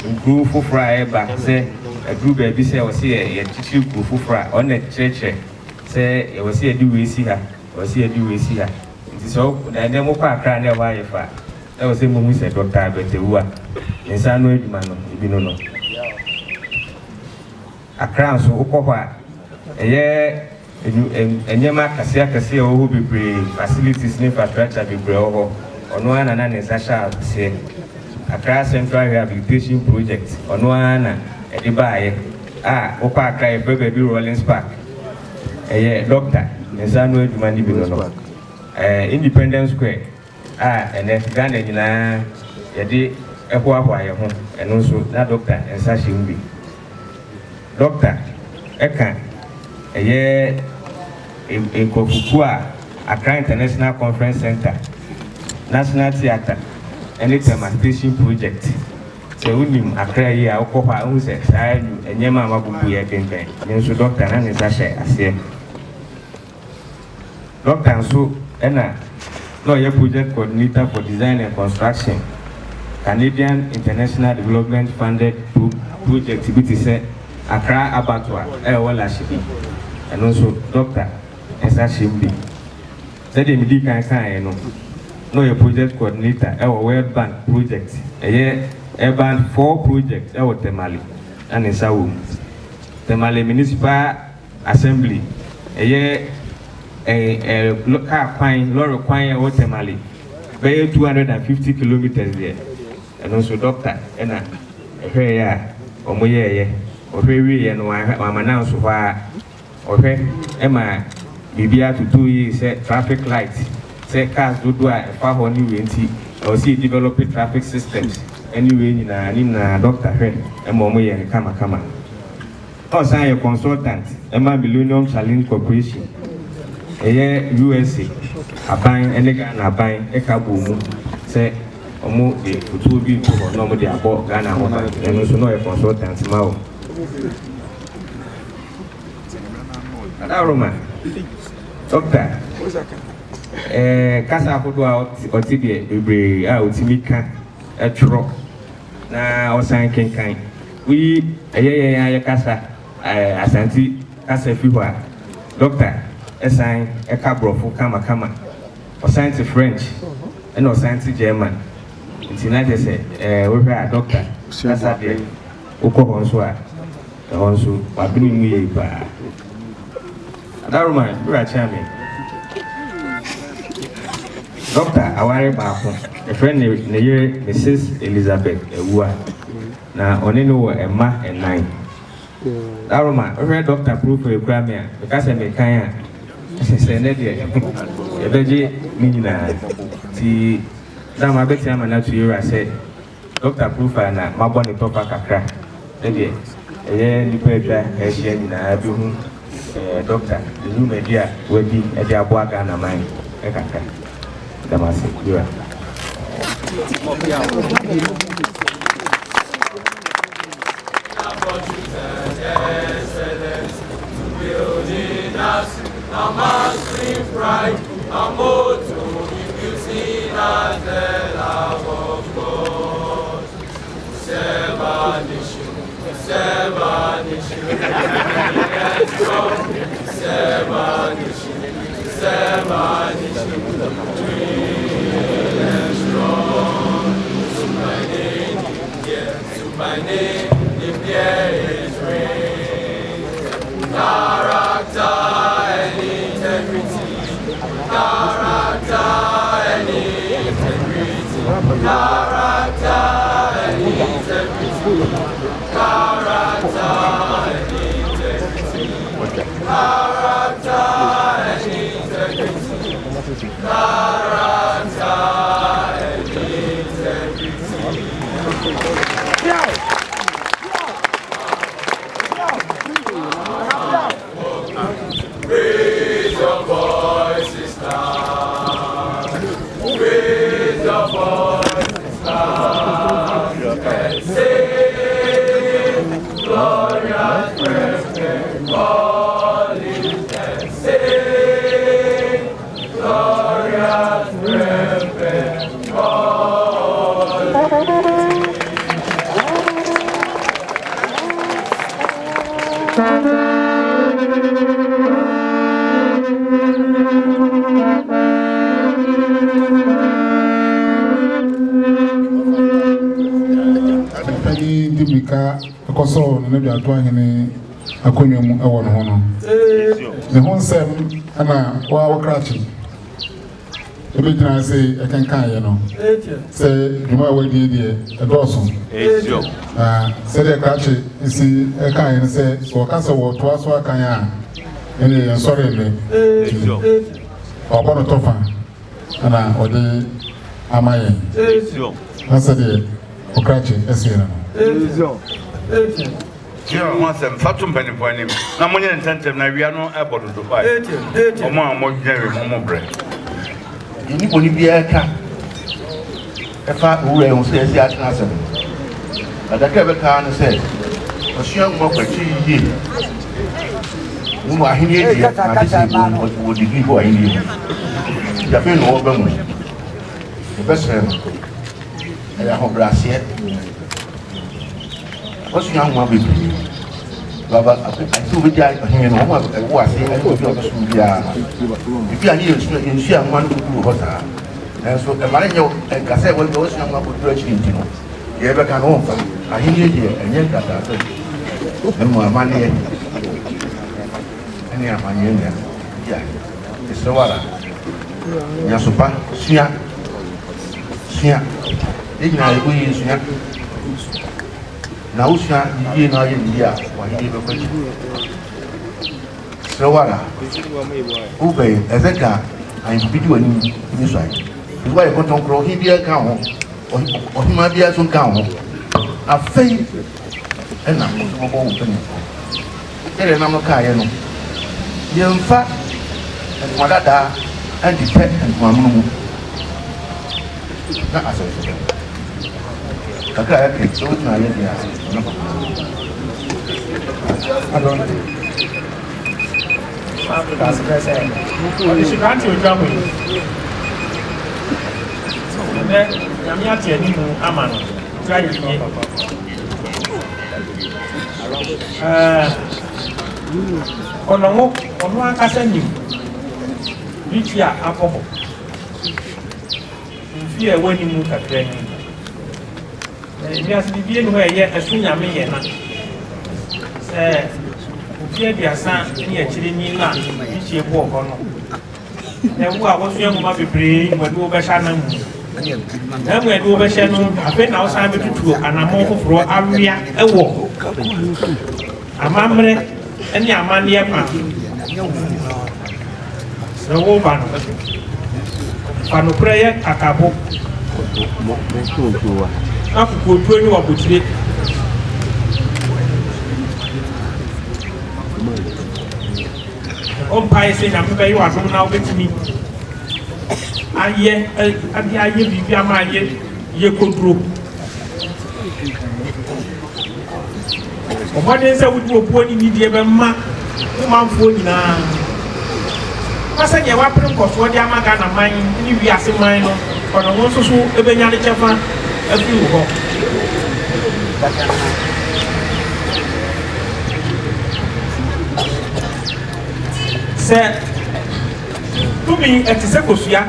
Speaker 7: nkuro foforɔ a ɛreba sɛ aduru baabi sɛ ɔsi yɛ yɛkyekyere kuro foforɔ a ɔno na kyerɛkyerɛ sɛ ɛwɔ sɛ yɛde wei si ha, ɛwɔ sɛ yɛde wei si ha. Nti sɛ na ɛnɛ mokɔ Accra na ɛhɔ ayɛ fa a, ɛwɔ sɛ mohu sɛ Dr. Albert Awuah ne nsa ano adwuma no ebi no. Accra nso wokɔ hɔ a ɛyɛ nneɛma akɛseɛ akɛseɛ a ɛwɔ hɔ bebree, facilities ne infrastructure bebree wɔ hɔ, ɔno ara na na ne nsa hyɛ aseɛ. Accra Central Rehabilitation Project, ɔno ara na ɛde baayɛ a wokɔ Accra yɛfrɛ baabi Rawlings Park, ɛyɛ doctor ne nsa ano adwuma no bi no. Independence Square a ɛnɛ Ghana nyinaa yɛde ɛhoahoa yɛn ho, ɛno nso na doctor nsa hyɛ mu bi. Doctor ɛka ɛyɛ nkurɔfokuo a Accra International Conference Center, National Theatre ɛne Tema Station Project. Sɛ wonim Accra yi a wokɔ hɔ a wohu sɛ saa nneɛma a mabubu yɛ bɛnbɛn ne nso doctor na ne nsa hyɛ aseɛ. Doctor nso ɛna na ɔyɛ project coordinator for design and construction Canadian International Development funded project bi te sɛ Accra Abattoir a ɛwɔ Lashibi, ɛno nso doctor nsa hyɛ mu bi. Sɛdeɛ medi kan kaeɛ no, na ɔyɛ project coordinator ɛwɔ World Bank project ɛyɛ Urban Four project ɛwɔ Tamale na ne nsa wɔ mu. Tamale Municipal Assembly ɛyɛ ɛɛ ɛɛ kaa kwan, lɔre kwan ɛwɔ Tamale bɛyɛ 250 kilometres deɛ, ɛno nso doctor ɛna ɛhwɛeɛ a wɔn yɛɛyɛ. Ɔhwɛ wieɛ no wama nan so hɔ a ɔhwɛ ɛma biribi atoto yie sɛ traffic light, sɛ cars dodoɔ a ɛfa hɔ ne wei nti Ɛwɔ sɛ yɛ develop traffic systems ɛne wei nyinaa, ne nyinaa doctor hwɛ ɛma ɔmo yɛ no kamakama. Na ɔsan yɛ consultant ɛma Millennium Challenge Corporation, ɛyɛ USA aban ɛne Ghana aban ɛka bɔ mu sɛ ɔmo de fotuo bi to hɔ na ɔmo de abɔ Ghana ho ban. Ɛno nso na ɔyɛ consultant ma wɔn. Adaroma, doctor, kasa ahodoɔ a ɔte deɛ bebree a ɔtumi ka, ɛtwerɛ na ɔsan kenkan. Woyi ɛyɛ yɛn a yɛkasa Asante kasa fi hɔ a, doctor ɛsan ɛka Borɔfo kamakama. Ɔsan te French ɛna ɔsan te German, nti na kyerɛ sɛ wohwɛ a, doctor kasa deɛ, wokɔ hɔ nso a, ɛhɔ nso wabene mu yie paa. Adaroma, wura kyerɛ doctor aware baako, yɛfrɛ ne yere Mrs Elizabeth Awua, na ɔne no wɔ mma 4. Daroma, wohwɛ doctor profile ekura me a, meka sɛ mekan a, sɛ ɛnɛ deɛ yɛbɛgye ne nyinaa. Nti dama bɛtumi ama no ato yɛwura sɛ doctor profile na mabɔ ne tɔfa kakra, sɛdeɛ ɛyɛ nnipa atwa ahyia nyinaa bɛhu doctor ne nnwumadi a wadi de aboa Ghana man kakra. Dam ase, wura.
Speaker 8: Building us, our masculine pride, our motto, infusing us the love of God. Serve our nation, serve our nation, serve our nation, serve our nation, clean and strong. Superintendent, yeah, is reign. Character and integrity, character and integrity, character and integrity, character and integrity, character and integrity, character and integrity. Raise your voices now. Raise your voices now. And sing glorious Reverend Collins. And sing glorious Reverend Collins.
Speaker 6: Panyin di mirika kɔsɔɔ Nana Duato ahene akonnwa mu wɔ ne ho no. Ne ho nsɛm ɛna waa wɔkrakye ebɛgyina ase ɛkenkaeɛ no sɛ dwuma a wadie deɛ ɛdɔɔso, na sɛdeɛ krakye si ɛkaeɛ no sɛ wɔka sɛ wɔtoa so akan a, ɛne yɛn sɔre nnɛ, nti wabɔ no tɔfa ɛna ɔde ama yɛn na sɛdeɛ ɔkrakye ɛseɛ no.
Speaker 4: Tiɛ ho asɛm fa to mpanimfoɔ anim na monyɛ ne ntɛntɛm na awia no ɛbɔ dodo fae. Ɔmo a ɔmo gyina wiem mo brɛ.
Speaker 9: Yɛni bɔne biara ka ɛfa owura yi ho sɛ yɛsi atena asɛm no na dakra bɛka ne sɛ ɔsua nwoma kɔ akyiri yie mu ahenni deɛ na ate sɛ wɔ degree wɔ ahenni mu, nti afei na ɔba mu. Yɛbɛsrɛ no, ɛyɛ ahobrɛaseɛ. Wasua nwoma bebree baba sɛ wobɛgya ɔhene no, wɔn a ɛwɔ ase ɛne obi a ɔbɛsom biara ebi a ne yɛnsua nwoma no kɔduru hɔ saa, nanso ɛma no nyɛ ɛnka sɛ wɔasua nwoma kɔduru akyiri, nti no deɛ yɛbɛka no wɔmfa ahenni deɛ ɛnyɛ nkrataasɛm na mmom amanneɛ ɛne amanneɛ nea di ahe. Ɛsrɛ wo ara, nyasopa sua sua, yɛn nyinaa yɛkɔ yie sua na wosua yie na ayɛ yie a, w'ahenni bɛkɔ akyi. Serɛ wo ara, wobɛn ɛsɛ ka ahemfo bi di w'anim ne suae. Nti woayɛ kɔntɔnkorɔ, ɔhene biara nka wo ho, ɔhemaa biara nso nka wo ho. Afei na wo nso wɔbɔ wo mpanimfoɔ. Sɛdeɛ nam no kaeɛ no, yɛmfa ntoma dadaa ntetɛ ntoma mono mu na asɛe so. Kakra a yɛka yi, sɛ wobɛtumi ayɛ deɛ a, ɛno papa.
Speaker 10: Adɔnte. Ɔde hyibante otwa ho yi. Ɛnɛ Nyame ate animu ama no. Tira yɛ yie. Kɔnɔngo, ɔno ankasa nim ne ti a akɔ hɔ. Mfe a ɛwɔ anim kakra ni. Na wiase biribi nni hɔ a ɛyɛ ɛso nyame yɛ na. Sɛ mfe aduasa ne akyire ni na ne bɔɔ hɔ no, na wo a wɔsua nwoma bebree yi wɔde wo bɛhyɛ anan mu. Na mu ɛde wo bɛhyɛ no, afei na wosan bɛtutu anammɔn foforɔ awea wɔ amammerɛ ne amanneɛ kwan so. Sɛ woba no, fa nokorɛ yɛ kakabo na kokoɔduro ne w'abotire. Bɔ mpaeɛ sɛ Nyame bɛyɛ w'adom na wobɛtumi ayɛ ade ayɛ biribi ama ayɛ yɛ koduro. Bɔ mmɔden sɛ wode obuo ne nidie bɛma wo manfoɔ nyinaa. Na sɛdeɛ woapere nkɔsoɔ de ama Ghana man ne wiase man no, ɔno wo nso so bɛnya ne kyɛfa afiri wo hɔ. Sɛ tumi ɛte sɛ kosua.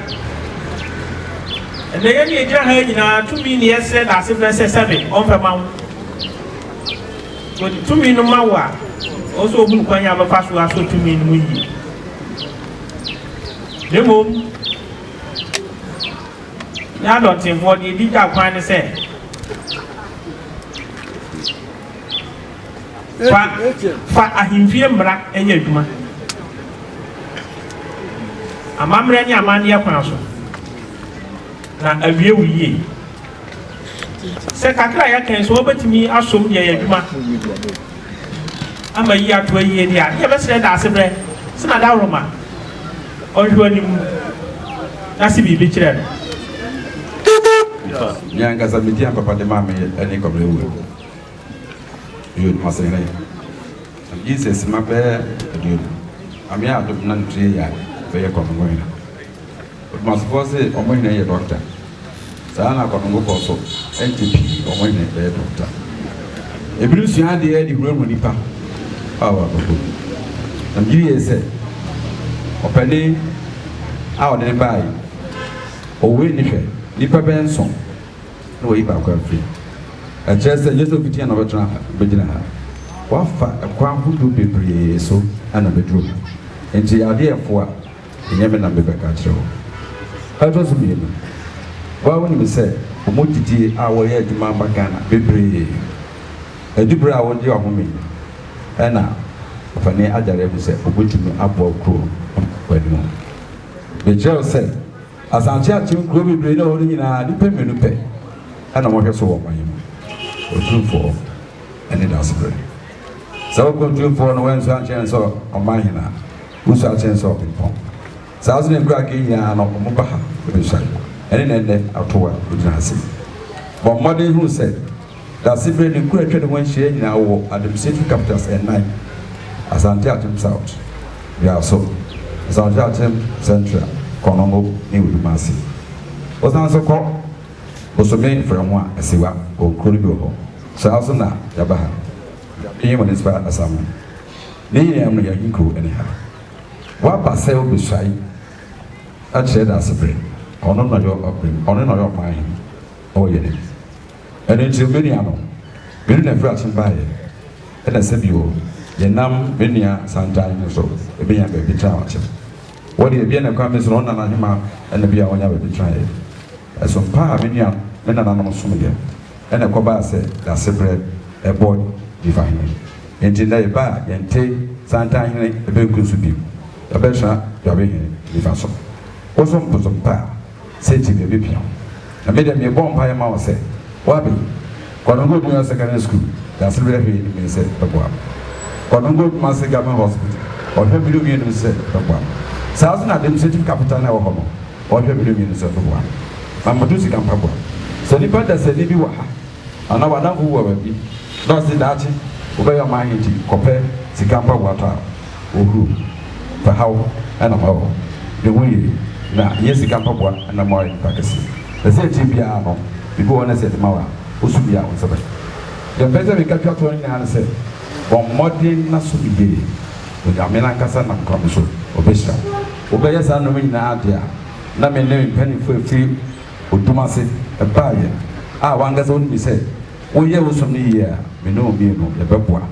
Speaker 10: Ɛnɛ yɛn ne yɛgyina ha nyinaa tumi ne yɛsrɛ daase frɛ sɛ sɛbe ɔmfɛ ma wo. Wɔde tumi no ma wo a, ɔwɔ sɛ ohunu kwan a wobɛfa so asɔ tumi no mu yie. Na mmom, yɛn adɔntenfoɔ deɛ ɛdi gya kwan ne sɛ, fa fa ahemfie mmara yɛ adwuma. Amammerɛ ne amanneɛ kwan so, na awie wo yie. Sɛ kakra a yɛaka yi sɛ wɔbɛtumi asom de ayɛ adwuma ama yi ato ayie deɛ a, ne yɛbɛsrɛ Daasebrɛ sɛ n'adaworoma ɔnhwɛ anim na se biribi kyerɛ no.
Speaker 11: Me ankasa me din a papa de maa me ne Kwabena Awuah. Meyɛ Odumasehene. Na megye sɛ sima bɛyɛ 20. Nyame adom na ne tiri yɛ a, mɛyɛ Kɔnongo hene. Odumasefoɔ se wɔn hene yɛ dɔkta. Saa ara na Kɔnongofoɔ nso, ɛnkyɛ pii wɔn hene bɛyɛ dɔkta. Ebinom sua adeɛ de hurahura nnipa a wɔ abrabɔ mu. Na megye die sɛ ɔpanin a ɔde no baeɛ yi, ɔwɔ ani hwɛ nnipa bɛyɛ nson na wayi baako afiri mu. Ɛkyerɛ sɛ nyɛ sɛ ofitia na ɔbɛtena ha, ɔbɛgyina ha. Wafa ɛkwan ahodoɔ bebree so na abɛduru ha. Enti adeɛ a ɛfoa. Ɛnyɛ me na mebɛka akyerɛ wo. Ɛtɔ so mienu, wo ara wonim sɛ wɔn gyidie a wɔyɛ adwuma ma Ghana bebree. Ɛdu berɛ a wɔgye ɔhome yi, ɛna Ɔpanin Agyare ahu sɛ ɔbɛtumi aboa kuro no ama akɔ anim. Mekyerɛ wo sɛ, Asante Akyem nkuro bebree no a ɛwɔ hɔ no nyinaa, nnipa mmienu pɛ na wɔhwɛ so wɔ ɔman yi mu, Otumfoɔ ne Daasebrɛ. Sɛ wokɔ Otumfoɔ no woansua ankyerɛ no sɛ ɔmanhene a, Wosua kyɛn sɛ ɔbempɔn. Saa nso na nkuraa kei nyinaa no wɔn ba ha bɛsua. Ɛne na ɛnnɛ ato a wogyina ha sei. Bɔ mmɔden hunu sɛ Dasebere ne nkuro a atwa ne ho ahyia nyinaa wɔ administrative capitals nnan, Asante Akyem South, Wiaso, Asante Akyem Central, Konongo ne Odumase. Wosan nso kɔ Bosome Frɛho a, Asiwa, wɔ nkuro no bi wɔ hɔ. Saa nso na yɛaba ha, Dwaben Municipal Assembly. Ne nyinaa mu no, yɛn ahenkurow ne ha. Woaba sɛ wobesuae akyerɛ Daasebrɛ. Ɔno na ɔyɛ ɔbem, ɔno na ɔyɛ ɔman hene wɔ yɛn mu. Ɛno nti, me nuanom, me ne Nafiri Akyem baeɛ, ɛna sɛ bio, yɛnam me nua Santan no so benya baabi tra wɔ Akyem. Wɔ deɛ, ebia na kwan bi so no, ɔno Nana Ahema na bi a ɔnya baabi traeɛ. Ɛsom pa a me nua, me nananom somyɛ. Ɛna ɛkɔbaa sɛ Dasebrɛ bɔɔ Nifa hene. Enti nnɛ yɛba a, yɛnte Santan hene benkum so bio. Yɛbɛtra Dwabe hene nifa so. Wosom bosom pa a, Sɛ nti bɛbɛpia wo. Na me deɛ mebɔ mpaeɛ ma wo sɛ, Wabe, Kwadongo Junior Secondary School, Dase berɛ hwɛ anim sɛ bɛboa me. Kwadongo Kumasi Government Hospital, ɔhwɛ mene mmienu sɛ bɛboa me. Saa nso na Administrative Capital no a ɛwɔ hɔ no, ɔhwɛ mene mmienu sɛ bɛboa me. Na mebɛto sika mpaboa. Sɛ nipa dasani bi wɔ ha, anaa w'adamfo bi wɔ baabi, na ɔse daakye wobɛyɛ ɔman he nti kɔpɛ sika mpaboa tɔ a, Ohuru, fa haw na ma wɔ ne ho yie, na nyɛ sika mpaboa na ma ɔayɛ nipa kɛse. Na sɛ akyiri biara no, biribi wɔ hɔ na sɛ yɛde ma wo a, wo so wie a, wo nsa bɛka. Deɛ mepɛ sɛ meka twa toɔ no nyinaa ne sɛ, bɔ mmɔden na som yie. Onyame no ankasa nam kwan bi so, ɔbɛhyira wo. Wobɛyɛ saa nnoɔma nyinaa deɛ a, na me ne me mpanimfoɔ a ɛfiri odum ase baeɛ a w'ankasa wonim sɛ woyɛ wo som no yie a, me ne wo mmienu yɛbɛboa.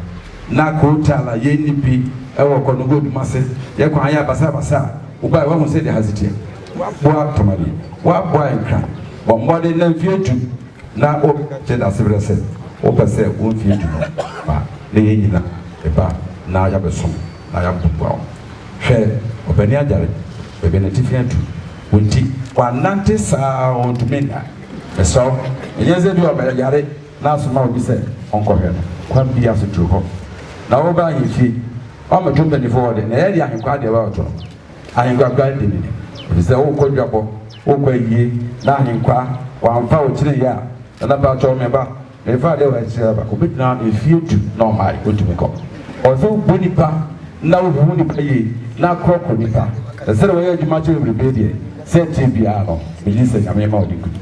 Speaker 11: Na coal-tar a yɛnni bi wɔ Kɔnɔgo Odumase yɛ kwan ayɛ basabasa a, wobae woahu sɛdeɛ ha si teɛ. Woaboa Tamale, woaboa Nkran, bɔ mmɔden na mfeɛ du na wobɛka kyerɛ Dasebrɛ sɛ wopɛ sɛ wo mfeɛ du no ba na yɛn nyinaa yɛba na yɛabɛsom na yɛaboa wo. Hwɛ Ɔpanin Agyare, baabi a n'atifi adu, wo nti wanante saa ara ɔntumi nna. Mesrɛ wo, ɛnyɛ sɛ bi a ɔbɛyare. na asoma obi sɛ ɔnkɔhwɛ no. Kwan biara so duru hɔ na woba ahemfie, woammɛto mpanyimfo hɔ de, na ɛyɛ de ahenkwaa deɛ woabɛto no. Ahenkwaa koraa de menim, efisɛ worekɔ dwabɔ, worekɔ ayie, na ahenkwaa, wamfa wo kyeneeɛ a, Nana paatwɔ me ba, merefa adeɛ wɔ akyiri aba. Obɛgyina hɔ mfeɛ du na ɔmmae, ɔntumi kɔ. Ɔwɔ sɛ wobu nipa na wohu nipa yie na akorɔkorɔ nipa. Na sɛdeɛ wɔyɛ adwuma kyɛ bebrebe deɛ, sɛ ɛteɛ biara no, megye di sɛ Nyame ma wode nkunim.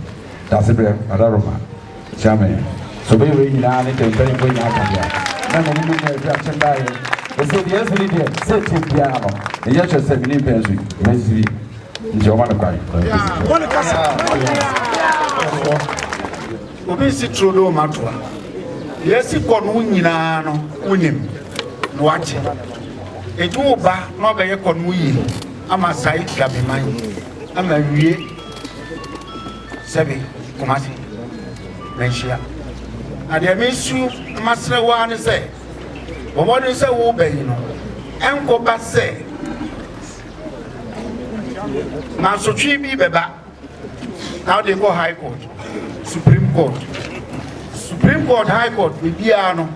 Speaker 11: Dasebrɛ, Adaworoma. Kyia me. Sɛ ɔbɛyɛ wei nyinaa ne deɛ mpanimfoɔ nyinaa ka deɛ a, na m'ani mu nyɛ ɛfiri akyem baeɛ. Ɛsɛ deɛ asi ne deɛ, sɛ ɛteɛ biara no, meyɛ sure sɛ me ne mpɛn so yi, ɛbɛsisi bi. Nti ɔma me kwan na mekɔsi fie.
Speaker 12: Obi nsi turodoo ma toa. Deɛ asi kɔ no nyinaa no wonim na wate. Enti woba na wabɛyɛ kɔ no yie ama sae dwabeman ama wie. Sɛbe, Kumasi, manhyia. Na deɛ mesu na masrɛ wo ara ne sɛ, bɔ mmɔden sɛ woreba yi no, ɛnkɔba sɛ mansotwe bi bɛba na wode kɔ High Court, Supreme Court. Supreme Court, High Court, biribiara no,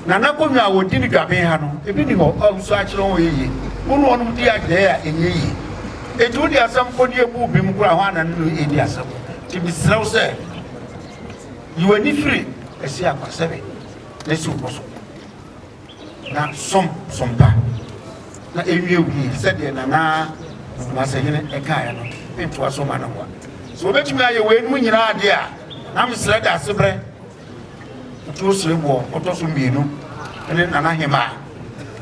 Speaker 12: Nana Konwa a wɔdi no dwaben ha no, ebi ni hɔ a wusu akyerɛ wɔn yiye. Wo ne wɔn di adɛɛ a ɛnyɛ yie. Enti wode asɛm kɔ ne ebu bem koraa, hwan na ne no redi asɛm? Nti mesrɛ wo sɛ, yi w'ani firi asi akwasɛbe na si wo bo so, na som som pa, na ɛnwie wo yie sɛdeɛ Nana Kumasehene kaeɛ no, mentoa so mma no mmoa. Sɛ wɔbɛtumi ayɛ weinom nyinaa deɛ a, na mesrɛ Daasebrɛ Otuo Sereboɔ ɔtɔ so mmienu ne Nana Hemaa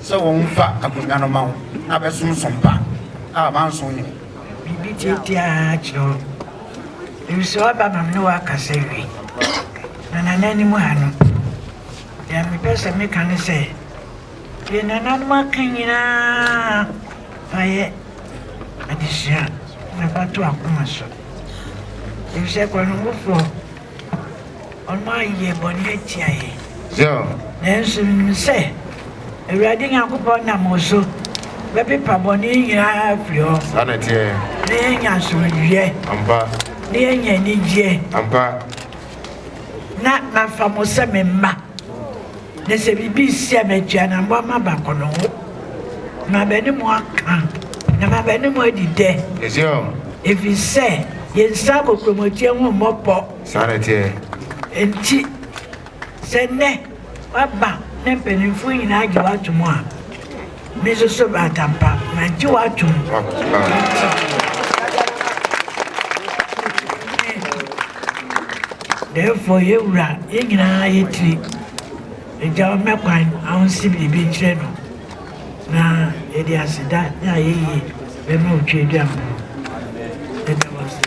Speaker 12: sɛ wɔmfa akonnwa no ma wo na bɛsom som pa a manso nnim.
Speaker 13: Biribi tiatia ara kyerɛ wo, efisɛ woaba ma me ne wo akasa awie. Na Nana anim ha no, deɛ mepɛ sɛ meka ne sɛ, deɛ nananom aka nyinaa fa yɛ adesua na fa to akoma so. Efisɛ Kwanwofoɔ. Wɔayɛ bɔne atia yɛn. Nanso menim sɛ Awurade Nyankopɔn nam wo so bɛpepa bɔne nyinaa afiri hɔ. Na yɛanya asomdwoeɛ. Na yɛanya anigyeɛ. Na mafa mo sɛ me mma. Na sɛ biribi resi a, matu anammɔn maba Kɔnɔngo. Na maba ne mo aka, na maba ne mo adi dɛ. Ɛfiri sɛ yɛn nsa kokuromoti ho mmɔ pɔ.
Speaker 14: Saa na ɛteɛ.
Speaker 13: Enti sɛ nnɛ woaba na mpanimfoɔ nyinaa gye wo atom a, me nso so Atampa, magye wo atom. Therefore, yɛn wura, yɛn nyinaa yɛ tiri. Agya ɔmmɛ kwan ahonsi biribi nkyerɛ no na yɛde aseda ne ayɛyie bɛma Otweaduampɔn. Yɛda wo ase.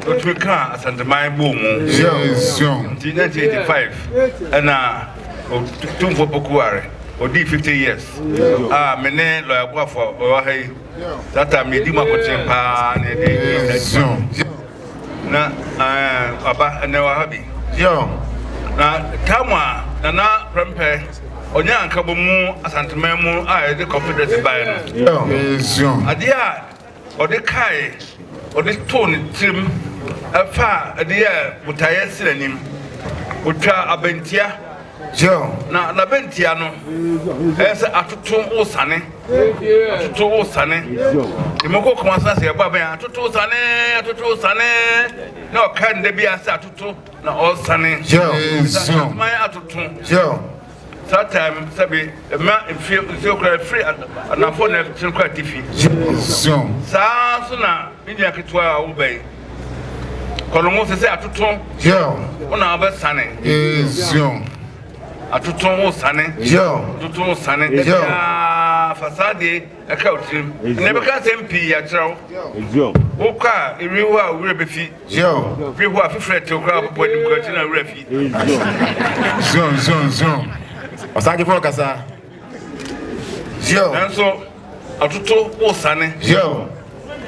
Speaker 4: Otumi kaa Asanteman bɔɔ mu. Nti 1985 ɛna Otumfoɔ Poku ware. Odii 50 years a me ne Lɔya Boafo a ɔwɔ ha yi saa time yɛdi mu akɔkyerɛ paa na yɛde di saa adwuma. Na ɛɛ aba ɛnɛ wɔ ha bi. Na tam a Nana Prempeh ɔnyɛ ankabɔ mu Asanteman mu a yɛde Confederacy baeɛ no. Adeɛ a. ɔde kae, ɔde too ne tirim, ɛfaa ɛde yɛɛ botaeɛ si n'anim. Ɔtwaa abɛntia, na n'abɛntia no ɛyɛ sɛ atoto wosane, atoto wosane. Mmɔkɔ kɔn ase sɛ yɛbɔ abɛn atoto wosane, atoto wosane, na ɔka ne da bi ase atoto na ɔsane. Sɛ atoto. Saa time sɛbi ɛma mfie nsuo koraa ɛfiri anafoɔ na ɛkyerɛ kɔ atifi. Saa nso na me nua ketewa a woba yi kɔnɔmo sɛ sɛ atoto wo na wobɛsane atoto wo sane atoto wo sane dabiaa fa saa deɛ ɛka wo tirim na ɛbɛka nsɛm pii akyerɛ wo wokɔ a ɛwie hɔ a wo werɛ bɛfi Zion. Fi hɔ a fifiri ɛtew koraa bɔbɔ anim koraa akyi na wura fi.
Speaker 6: Zion, Zion, Zion.
Speaker 14: Ɔsagyefo ɔkasa. Zion.
Speaker 4: Nanso atoto wosane.
Speaker 14: Zion.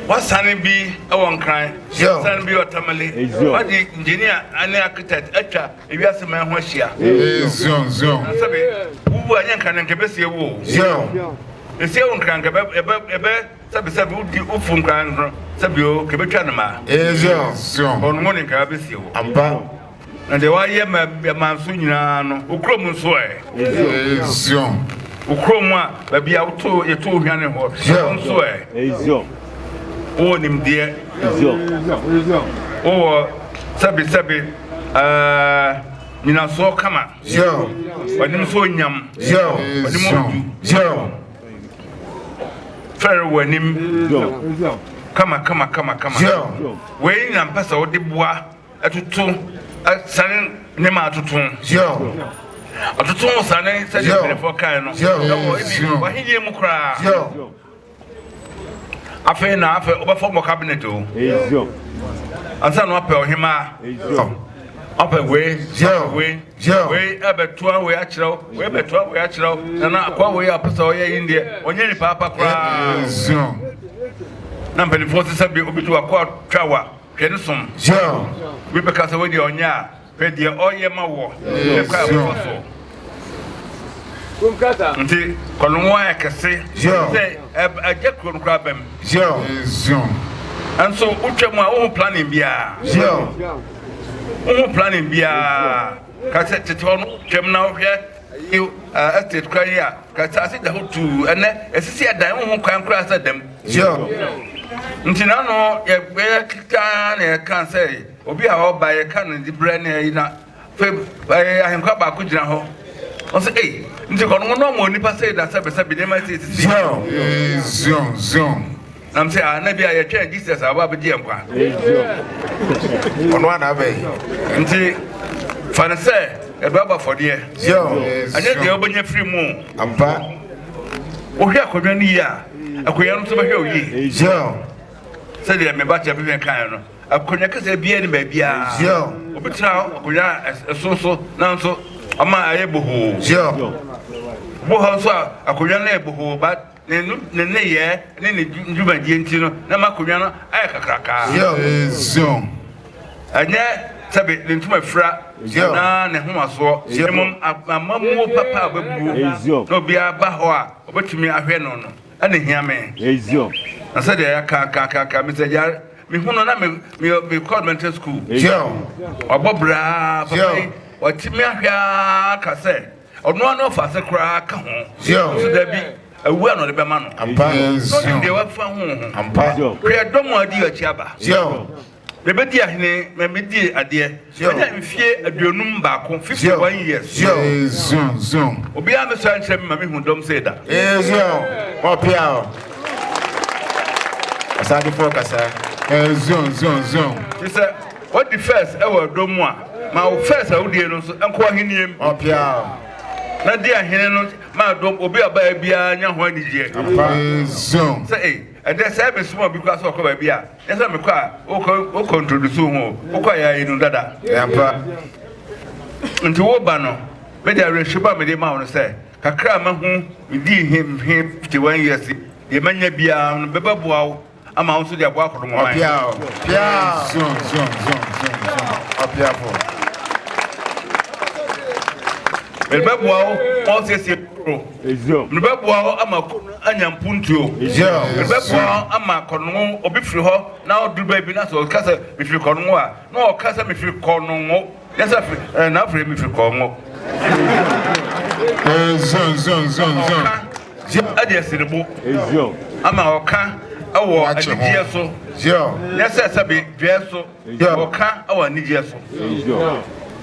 Speaker 4: Wasane bi wɔ Nkran.
Speaker 14: Zion.
Speaker 4: Wasane bi wɔ Tamale. Wade engineer ne architect atwa ewiase man ho ahyia.
Speaker 6: Zion, Zion.
Speaker 4: Na sɛbe wuwu a nyɛ Nkran na nka ɛbɛsie wo o.
Speaker 14: Zion.
Speaker 4: Esie wo Nkran nka ɛbɛ ɛbɛ ɛbɛ. Sɛbi sɛbi wo di wo fun koraa no sɛbi o kebetwa no ma.
Speaker 14: Ezion.
Speaker 4: Ɔno mo ne nka bɛsie wo.
Speaker 14: Ampa.
Speaker 4: Na deɛ wayɛ ma ma nso nyinaa no wo kurom nso ɛ.
Speaker 6: Ezion.
Speaker 4: Wo kurom a baabi a woto yɛto wo hwane hɔ ɛhɔ nso ɛ.
Speaker 8: Ezion.
Speaker 4: Wowɔ nimdeɛ.
Speaker 8: Ezion.
Speaker 4: Wowɔ sɛbi sɛbi ɛɛ nyinasoɔ kama.
Speaker 14: Zion.
Speaker 4: W'anim nso nyam.
Speaker 14: Zion.
Speaker 4: W'anim odu.
Speaker 14: Zion.
Speaker 4: Fɛre w'anim kama kama kama kama. Wei na mpɛ sɛ wode boa ɛtoto sane nneɛma atoto. Atoto sane sɛdeɛ mpanimfoɔ kae no ɛwɔ ebi w'ahenni mu koraa. Afei na afei wobɛfɔ mɔ cabinet o. Ansa na wapɛ ɔhemaa. Wapɛ wei, wapɛ wei. Wei ɛbɛtoa wei akyerɛ wo, wei bɛtoa wei akyerɛ wo. Nana akoa wei a ɔpɛ sɛ ɔyɛ yi deɛ, ɔnyɛ nipa apa koraa. Na mpanimfoɔ sɛ sɛ bi obi de wakoa twa wa, hwɛ ne som. Obi bɛka sɛ wei deɛ ɔnyɛ a, hwɛ deɛ ɔyɛ ma wɔ, ne kwan a wɔfa so. Nti kɔnɔngo ayɛ kɛse sɛ ɛgya kuro no koraa bɛm. Nso wotwa mu a wohu planning biara. Wohu planning biara. Ka sɛ tete hɔ no twam na wohwɛ yi estate kora yi a ka sɛ ase da hɔ tuu ɛnɛ esisi ɛdan wohu kwan koraa sɛ dɛm. Nti na no yɛbɛyɛ kekaa na yɛka sɛ obi a ɔba yɛka no dibrɛ ne ayi na Afei ɛɛ ahenkwa baako gyina hɔ. Ɔsɛ ei nti kɔ no wɔn nipa sɛ da sɛbɛ sɛbɛ nneɛma sɛ sisi.
Speaker 6: Zion, Zion, Zion.
Speaker 4: Nam sɛ ah na bi a yɛtwɛn Jesus a ɔba abɛgye yɛn nkwa.
Speaker 14: Ɔno ana abɛn.
Speaker 4: Nti fa no sɛ ɛbɛ abɔ afɔdeɛ.
Speaker 14: Zion.
Speaker 4: Ɛnyɛ deɛ wobɛnya firi mu.
Speaker 14: Ampa.
Speaker 4: Wohwɛ akonnwa no yie a akonnwa no nso bɛhwɛ wo yie.
Speaker 14: Zion.
Speaker 4: Sɛdeɛ me ba kyɛ bɛhwɛ kaeɛ no. Akonnwa kɛseɛ biara ni baabiara. Obi tena akonnwa a ɛso so nanso ɔma ayɛ bohoo. Obi hɔ nso a akonnwa no yɛ bohoo ba ne ne nneyɛɛ ne ne dwumadie nti no na ma akonnwa no ayɛ kakrakaa. Ɛnyɛ sɛbe ne ntoma fira anaa ne homasoɔ, mmom amammuo papa a ɔbɛbuo na obiara ba hɔ a ɔbɛtumi ahwɛ no no ɛna ehia me. Na sɛdeɛ yɛaka aka aka aka Mr. Gyare Mehu no na me me me kɔ elementary school. Ɔbɔ braa papa yi watumi ahwɛ ara ka sɛ ɔno ano ɔfa ase koraa ka ho. Nso dabi awu a na ɔde bɛma no. Na ɔnim deɛ wafa ho ho. Hwɛ dɔm a adi akyi aba. Mebɛdi ahene ma medi adeɛ. Manya mfie 51, 51 years. Obiara mmɛsua nkyerɛ me ma mehu dɔm sei da.
Speaker 14: Ɔpia o. Ɔsagyefo kasa.
Speaker 6: Zion, Zion, Zion.
Speaker 4: Te sɛ wadi first ɛwɔ ɛdɔm mu a, ma wo first a wodie no nso nkɔ ahenni mu.
Speaker 14: Ɔpia o.
Speaker 4: Na di ahene no ma dɔm obi a ɔbaa biara nya ho anigyeɛ.
Speaker 6: Zion.
Speaker 4: Sɛ ei, ɛdɛ sɛ mesoma obi koraa sɛ ɔkɔ baabi a, nyɛ sɛ mekɔ a wokɔ wokɔ introduce wo ho o, wokɔ a yɛayi no dada.
Speaker 14: Ampa.
Speaker 4: Nti woba no, mede awerɛhyɛmu a mede ma wo no sɛ, Kakra a mahu medii he mfe 51 years yi, deɛ manya biara no bɛbɛboa wo ama wo nso de aboa akɔdɔmɔman.
Speaker 14: Ɔpia o, pia.
Speaker 6: Zion, Zion, Zion, Zion, Zion.
Speaker 14: Ɔpiafo.
Speaker 4: Mede bɛboa wo ma wosiesie. Merebɛboa wo ama kuro no anya mpuntuo. Merebɛboa wo ama Kɔnongo, obi firi hɔ na ɔduru baabi na sɛ ɔka sɛ mefiri Kɔnongo a, na ɔka sɛ mefiri Kɔnongo. Nyɛ sɛ firi, eh, na afiri mefiri Kɔnongo. Ɔka ɛde asi ne bo ama ɔka ɛwɔ anigyeɛ so. Nyɛ sɛ sɛbe dwɛɛ so. Ɔka wɔ anigyeɛ so.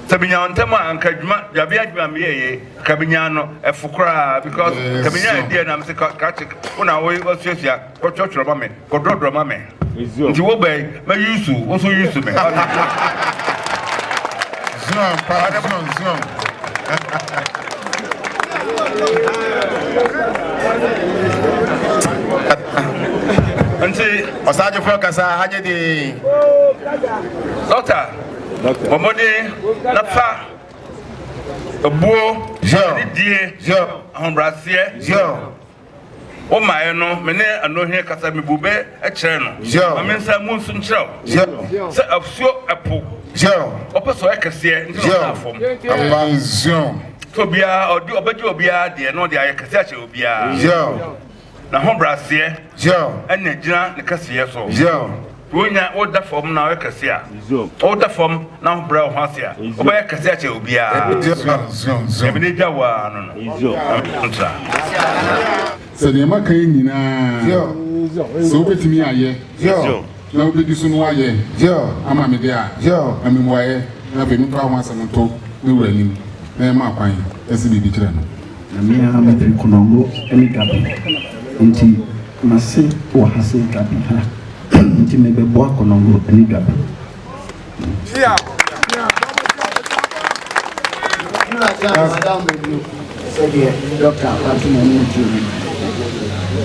Speaker 4: Sɛ menya wo ntɛm a anka adwuma dwabea adwuma meyɛ yɛ ka menya no ɛfo koraa because ka menya ɛdeɛ na mese krakye wo na woasuasua kɔtwerɛtwerɛ ma me kɔdrɔdrɔ ma me nti wo bɛn mɛ yusu wo so yusu me.
Speaker 6: Zion pa Zion Zion.
Speaker 4: Nti.
Speaker 14: Ɔsagyefo kasa ha nye din.
Speaker 4: Dɔkta, bɔ mmɔden na fa ebuo, anidie, ahobrɛaseɛ. Wo maeɛ no, me ne Anohene kasa, mebu bɛ kyerɛ no. Ma me nsa mu nso nkyerɛ wo sɛ asuo ɛpo. Ɔpɛ sɛ ɔyɛ kɛseɛ nti na ɔda fam. Sɛ obiara ɔde ɔbɛgye obiara deɛ na ɔde ayɛ kɛseɛ akyɛ obiara. N'ahobrɛaseɛ ɛna gyina ne kɛseyɛ so. Wonya woda fam na woyɛ kɛse a, woda fam na wobrɛ wo ho ase a, wobɛyɛ kɛse akyɛ obiara. Nyame n'agya wo ara no no. Ntra.
Speaker 6: Sɛ deɛ maka yi nyinaa, sɛ wobɛtumi ayɛ na wobɛdi so na woayɛ ama me deɛ a, ma me mmuaeɛ, na afei memfa ho asɛm nto me wura anim na yɛmma kwan sɛ biribi kyerɛ no.
Speaker 15: Na me ara mefiri Konongo ne Dwabe nti m'ase wɔ ha sei Dwabe ha nti mebɛboa Konongo ne Dwabe.
Speaker 5: Sɛdeɛ dɔkta wato n'anim tuo no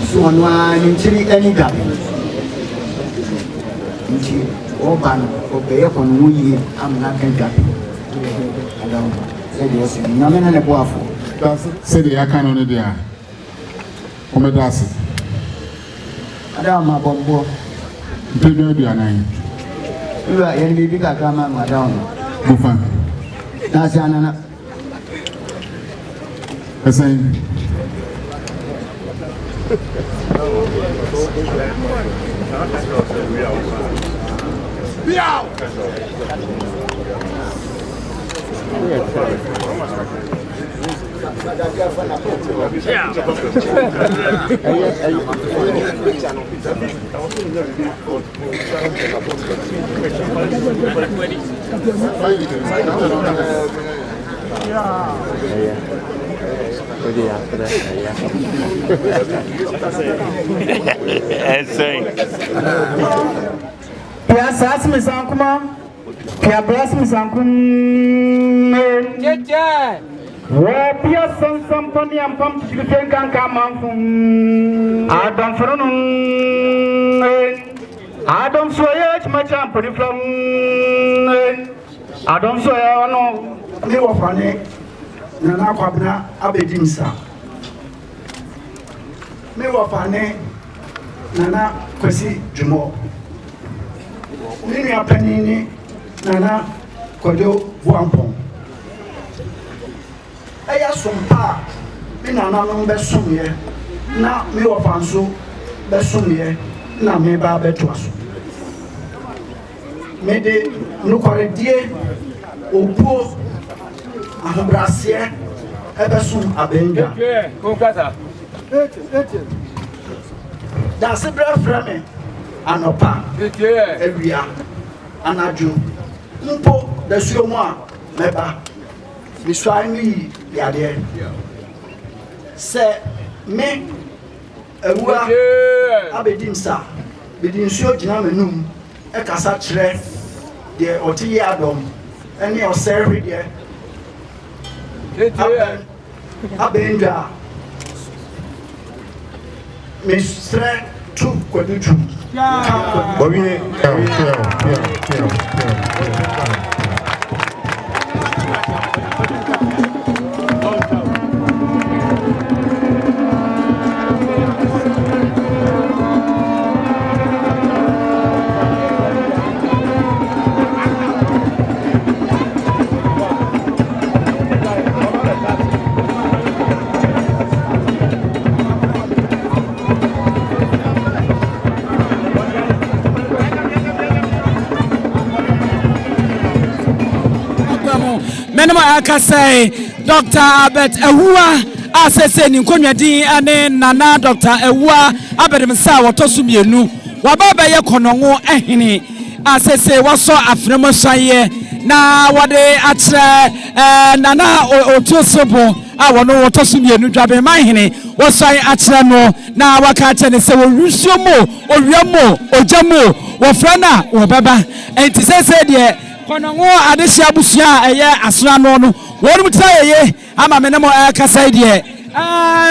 Speaker 5: so ɔno ara ne nkyiri ne Dwabe nti ɔba no ɔbɛyɛ Konongo yie amena ka Dwabe. Sɛdeɛ ɔse no, Nyame ne ne boafoɔ.
Speaker 6: Sɛdeɛ yɛaka no no deɛ a, wɔmmɛda ase.
Speaker 5: Adam abɔmmɔ.
Speaker 6: Mpɛdwa 40.
Speaker 5: Wura, yɛn biribi kakra ma no Adam no.
Speaker 6: Bofa.
Speaker 5: Daase anana.
Speaker 6: Ɛsɛn.
Speaker 16: Pia saas mi sankuma, pia bras mi sankum. Wɔ pia sansam pam yam pam chichiri fen kan ka manfum. Adam furunum. Adam soye chmacha mpani flam. Adom nso ɛ ɔno.
Speaker 3: Ne wɔfa ne Nana Kwabena abɛdi nsa. Me wɔfa ne Nana Kwasi Dwumɔ. Me nua panin ne Nana Kwadwo Boampɔn. Ɛyɛ som pa a me nananom bɛsomeɛ na me wɔfa nso bɛsomeɛ na meba abɛtoa so. Mede nokwaredie, obuo, ahobrɛaseɛ bɛsom abannwa. Daasebrɛ frɛ me anɔpa, awia, anadwo, mpo dasuo mu a mɛba. Mesuae meyi yadeɛ. Sɛ me awura abɛdi nsa, mede nsuo gyina m'anum. kasa kyerɛ deɛ ɔte yeadɔm ne ɔsɛe hwedeɛ abɛn abɛn dwa a, mesrɛ to kwadu twum ka kwadu.
Speaker 14: Wɔwie.
Speaker 2: mo ɛkasa yi, Dr. Albert Awuah a seesei ne nkonnwa din ne Nana Dr. Awuah Abedemsa a wɔtɔ so mmienu, waba abɛyɛ Kɔnɔngo hene a seesei wasɔ afena mu asuaeɛ na wɔde akyerɛ eh, Nana Otuo Serebo a wɔno wɔtɔ so mmienu Dwabenman hene wɔsuae akyerɛ no na waka akyerɛ no sɛ wɔ nsuo mu o, owia mu o, ogya mu o, wɔfrɛ no a wɔbɛba. Enti seesei deɛ Kɔnɔngo adehye abusua a ɛyɛ asono ano no, wɔnom tiri ayɛ ye ama me ne mo ɛrekasa yi deɛ,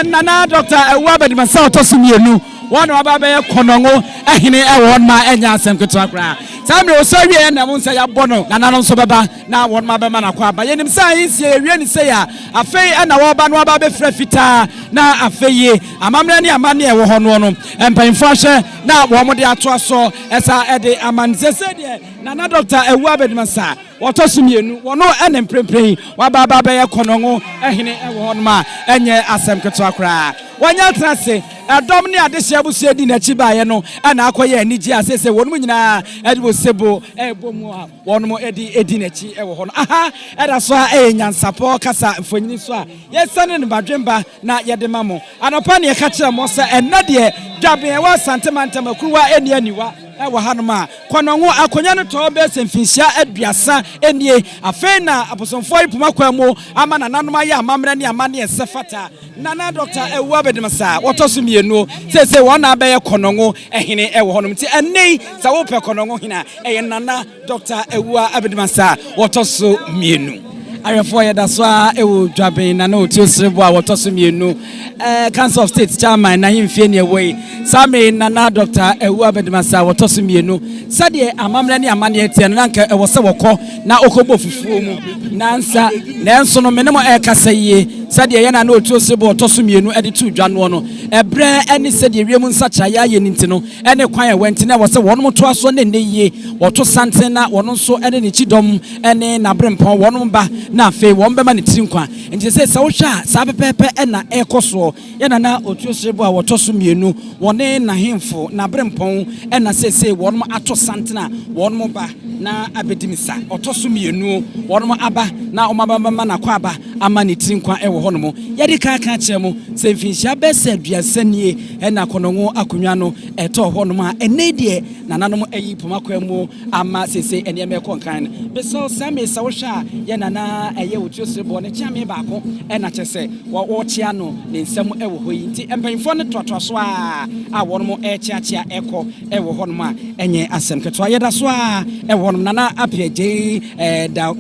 Speaker 2: Nana Dɔkta Awuah Abadimasa a ɔtɔ so mmienu, wɔn na wɔaba abɛyɛ Kɔnɔngo hene wɔ hɔnom a ɛnyɛ asɛm ketewa koraa. Saa mmerɛ ɔsɔ awieɛ na mo sɛ yɛabɔ no, nananom nso bɛba na wɔnom abɛma no akwaaba. Yɛnim sɛ ahensie yɛwie no sei a, afei na wɔreba na wɔaba abɛfira fitaa na afei yi amammerɛ ne amanneɛ a ɛwɔ hɔ noɔ no, mpanyinfoɔ ahwɛ na wɔn de atoa so ɛsa de ama no. Seesei deɛ Nana Dɔkta Awuah Abedmasa, wɔtɔ so mmienu, wɔno ne mprempren yi waba aba abɛyɛ Kɔnɔngo hene wɔ hɔnom a ɛnyɛ asɛm ketewa koraa. Wanya atena ase, ɛdɔm ne adehyeɛ abusua dii n'akyi baeɛ no na akɔyɛ anigyeɛ a seesei wɔnom nyinaa de osebo rebɔ mu a wɔnom de di n'akyi wɔ hɔ no. Aha ɛda so ara yɛ nyansapɔ kasa mfonini so a yɛsiane no badwemba na yɛde ma mo. Anɔpa na yɛka kyerɛɛ mo sɛ ɛnnɛ deɛ dwaben ɛwɔ Asante mantam akuruwa nni aniwa wɔ hanom a Kɔnɔngo akonnwa no tɔɔ bɛyɛ sɛ mfinhyia 30 nie. Afei na abosomfoɔ yi poma kwan mu ama nananom ayɛ amammerɛ ne amanneɛ sɛ fata. Nana Dɔkta Awuah Abedimasa wɔtɔ so mmienu seesei wɔn na abɛyɛ Kɔnɔngo hene wɔ hɔnom. Nti ɛnnɛ yi sɛ wopɛ Kɔnɔngo hene a ɛyɛ Nana Dɔkta Awuah Abedimasa a wɔtɔ so mmienu. Ahwɛfoɔ yɛda so ara wɔ Dwaben Nana Otuo Serebo a wɔtɔ so mmienu, Council of State Chairman n'ahemfie ne ɛwɔ yi. Saa mmerɛ yi Nana Dɔkta Awuah Abedimasa a wɔtɔ so mmienu, sɛdeɛ amammerɛ ne amanneɛ teɛ no na anka ɛwɔ sɛ wɔkɔ na wɔkɔbɔ fufuo mu nansa, nanso no me ne mo ɛrekasa yie sɛdeɛ yɛn Nana Otuo Serebo a ɔtɔ so mmienu de too dwa noɔ no, ɛberɛ ne sɛdeɛ wiem nsakyeraeɛ ayɛ no nti no, ne kwan a ɛwɔ nti na ɛwɔ sɛ wɔnom toa so ne nnɛ yie wɔto santen na wɔno nso ne ne kyidɔm ne n'aberempɔn wɔnom ba na afei wɔn bɛma ne tiri nkwa. Nti sesei sɛ wohwɛ a saa pɛpɛɛpɛ na ɛrekɔ soɔ. Yɛn nana Otuo Serebo a wɔtɔ so mmienu wɔne n'ahemfo, n'aberempɔn na sesei wɔnom ato santen a wɔnom ba na abɛdi misa. Ɔtɔ so mmienu wɔnom aba na wɔn aba bɛma n'akwaaba ama ne tiri nkwa wɔ hɔnom. Yɛde kan aka akyerɛ mo sɛ mfinhyia bɛyɛ sɛ 30 nie Ɛna Konongo akonnwa no ɛtɔɔ hɔ nom a ɛnnɛ yi deɛ nananom ayi poma kwan mu ama seesei nneɛma ɛkɔ nkan no. Mesrɛ wo Sammy sɛ wohwɛ a yɛ nana ɛyɛ Otuo Sereboɔ ne kyeame baako ɛna kyerɛ sɛ wɔkyea no ne nsam ɛwɔ hɔ yi nti mpanyinfoɔ no toatoa so ara a wɔnom ɛrekyeakyea ɛkɔ ɛwɔ hɔ nom a ɛnyɛ asɛm ketewa. Yɛda so ara ɛwɔ hɔ nom Nana Appiah Gyei da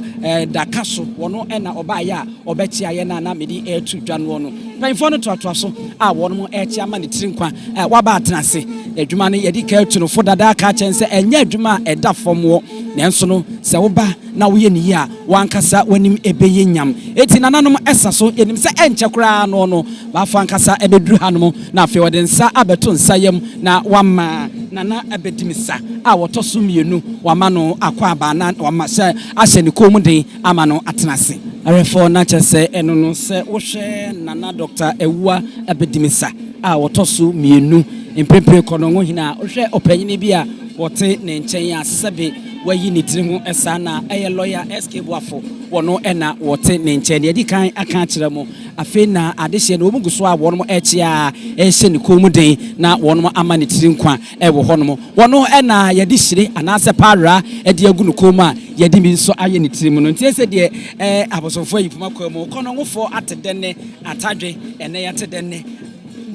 Speaker 2: da ka so wɔno ɛna ɔbaeɛ a ɔbɛkyea yɛn a na mede ɛreto dwa noɔ no. Mpanyimfoɔ no toatoa so a wɔnom ɛrekyɛ ama ne tiri nkwa a waba atena ase. Adwuma no yɛdi kan tu no fo dada ka kyerɛ no sɛ ɛnyɛ adwuma a ɛda fam wɔ nanso no sɛ woba na woyɛ no yie a w'ankasa w'anim ɛbɛyɛ nyam. Enti nananom ɛsa so yɛnim sɛ ɛnkyɛ koraa no no baafo ankasa ɛbɛduru hanom na afei ɔde nsa abɛto nsa yam na wama Nana Abɛdimisa a ɔtɔ so mmienu wama no akwaaba na wama hyɛ ahyɛ ne kɔn mu den ama no atena ase. Awɛfoɔ na kyerɛ sɛ ɛno no sɛ wohwɛ Nana Dɔkta Awuah Abedimisa a ɔtɔ so mmienu mprempren Kɔnɔngo hene a wohwɛ ɔpanyini bi a wɔte ne nkyɛn a sɛbe wayi ne tiri ho saa na ɛyɛ Lɔya SK Boafo wɔno na wɔte ne nkyɛn. Deɛ adi kan aka akyerɛ mo afei na adehyeɛ no wɔn gu so a wɔnom rekyea rehyɛ ne kɔn mu den na wɔnom ama ne tiri nkwa wɔ hɔnom. Wɔno na yɛde hyire anaasɛ paara de agu no kɔn mu a yɛde bi nso ayɛ ne tirim no. Nti ɛsɛ deɛ eh, abosomfoɔ ayi poma kwan mu kɔnɔngofoɔ ate dɛ nnɛ, atadwe ɛnnɛ yɛate dɛ nnɛ.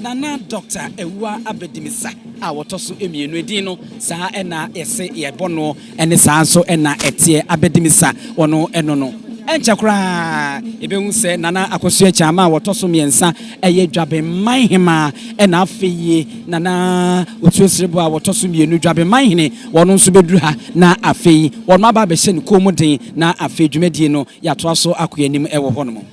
Speaker 2: Nana Dɔkta Awuah Abedimisa a wɔtɔ so mmienu edin no saa na yɛse yɛbɔ noɔ ɛne saa nso na ɛteɛ Abedimisa wɔno ɛno no. Ɛnkyɛ koraa yɛbɛhu sɛ Nana Akosua Akyama a wɔtɔ so mmiɛnsa ɛyɛ Dwabenman Hemaa ɛna afei yie Nana Otuo Serebo a wɔtɔ so mmienu Dwabenman Hene Wɔn nso bɛduru ha na afei wɔn aba abɛhyɛ ne kɔn mu den na afei dwumadie no yɛatoa so akɔ yɛn anim wɔ hɔnom.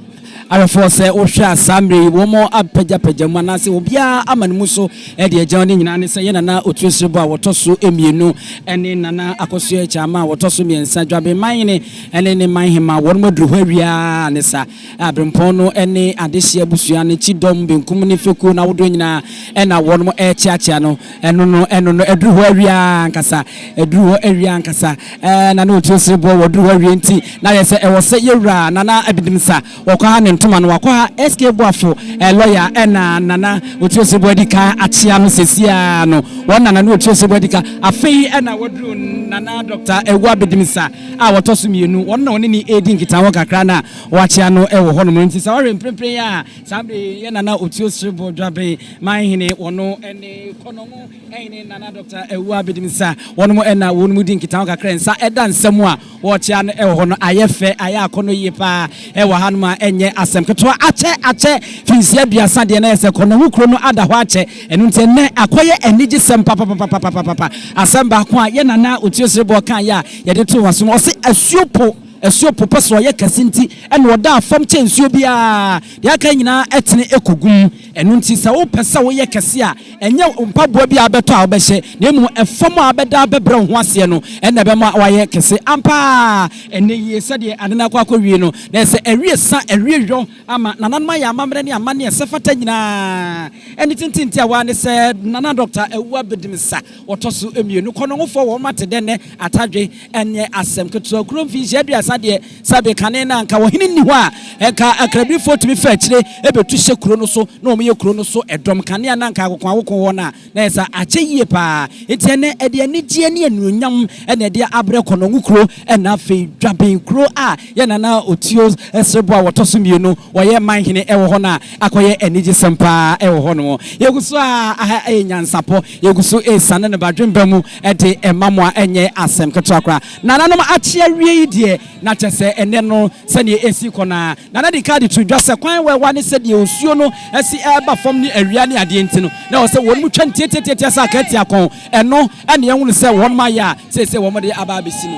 Speaker 1: Awerɛfoɔ sɛ wohwɛ a saa mmerɛ yi wɔn apagyapagya mu anaasɛ obiara ama ne mu so de agya ne nyinaa ne sɛ yɛ Nana Otuosirebo a wɔtɔ so mmienu ne Nana Akosua Akyama a wɔtɔ so mmiɛnsa, Dwaben Manhene ne ne Manhema, wɔn aduru hɔ awie ara ne sa. Aberempɔn no ne adehyeɛ abusua no kyidɔm benkum ne fekuo no ahodoɔ nyinaa na wɔn rekyeakyea no. Ɛno no, ɛno no, aduru hɔ awie ara ankasa, aduru hɔ awie ankasa. Ɛɛ, Nana Otuosireboɔ, wɔduru hɔ awie nti, na ayɛ sɛ ɛwɔ sɛ yɛwura Nana Abidimsa, wɔkɔ ha ne ntoma no, wakɔ ha SK Boafo, ɛɛ, lɔya, ɛna Nana Otuosireboɔ adi kan akyea no seesei ara no, wɔn na Nana Otuosireboɔ adi kan, afei ɛna wɔduru Nana Dɔkta Awu Abidimsa a wɔtɔ so mmienu, wɔn na wɔne ne redi nkitaho kakra na wɔakyea no wɔ hɔnom no nti, sɛ woahwɛ mprempren yi a, Saa bere yi yɛ Nana Otuo Serebo Dwaben man hene, wɔno ne Kɔnɔngo hene Nana Dɔkta Awuah Abedimsa, wɔnom na wɔnom di nkitaho kakra nsa ɛda nsɛm a wɔkyea no wɔ hɔ no ayɛ fɛ, ayɛ akɔnɔ yie paa wɔ hanom a ɛnyɛ asɛm ketewa, akyɛ akyɛ finhyia aduasa deɛ na yɛ sɛ Kɔnɔngo kuro no ada hɔ akyɛ, ɛno nti ɛnnɛ akɔyɛ anigyesɛm papapapapapapa. Asɛm baako a yɛ Nana Otuo Sereboɔ kaeɛ a yɛde too w'aso no, ɔse asuo po. Asuo po pɛ sɛ ɔyɛ kɛse nti na ɔda fam kyɛn nsuo biara. Deɛ aka nyinaa tene kɔgu mu. Ɛno nti sɛ wopɛ sɛ woyɛ kɛse a, ɛnyɛ mpaboa bi a wobɛtɔ a wobɛhyɛ, na mmom ɛfam a wobɛda abɛbrɛ wo ho aseɛ no na ɛbɛma woayɛ kɛse. Ampa ara, ɛnnɛ yi sɛdeɛ ade no akɔ akɔwie no, na ɛsɛ sɛ ɛwie sa, ɛwie yɔ ama nananom ayɛ amammerɛ ne amanneɛ a ɛsɛ fata nyinaa. Ɛne tenten tiawa ne sɛ Nana Dɔkta Awuah Bɛdimsa Wɔtɔ so mmienu, Kɔnɔngofoɔ wɔn ate dɛ nnɛ atadwe nyɛ asɛm ketewa. Kuro mfinhyia 30 deɛ sɛbe kane no a nka ɔhene nni hɔ a nka akrabirifoɔ tumi fa akyire bɛtu hyɛ kuro no so na wɔn yɛ kuro no so dɔm. Kane a na nka akokoakoko wɔ no a na yɛ sɛ akyɛ yie paa. Nti ɛnnɛ ɛde anigyeɛ ne anuonyam na ɛde abrɛ Kɔnɔngo kuro na afei Dwaben kuro a yɛn nana Otuo Sereboɔ a wɔtɔ so mmienu wɔyɛ manhene wɔ hɔ no a akɔyɛ anigyesɛm paa wɔ hɔ nom. Yɛgu so a aha yɛ nyansapɔ. Yɛgu so resiane no badwemba mu de ma mo a ɛnyɛ asɛm ketewa koraa. Nananom akye awie yi deɛ, na kyerɛ sɛ ɛnnɛ no sɛdeɛ ɛsi kɔ no ara. Nana de ka de to dwa sɛ kwan wɛwa ne sɛdeɛ osuo no si reba fam ne awia ne adeɛ nti no, na ɛwɔ sɛ wɔn twa no tiatiatiatia sɛ akaatia kɔn. Ɛno na yɛhunu sɛ wɔn ayɛ a seesei wɔde aba abɛsi no.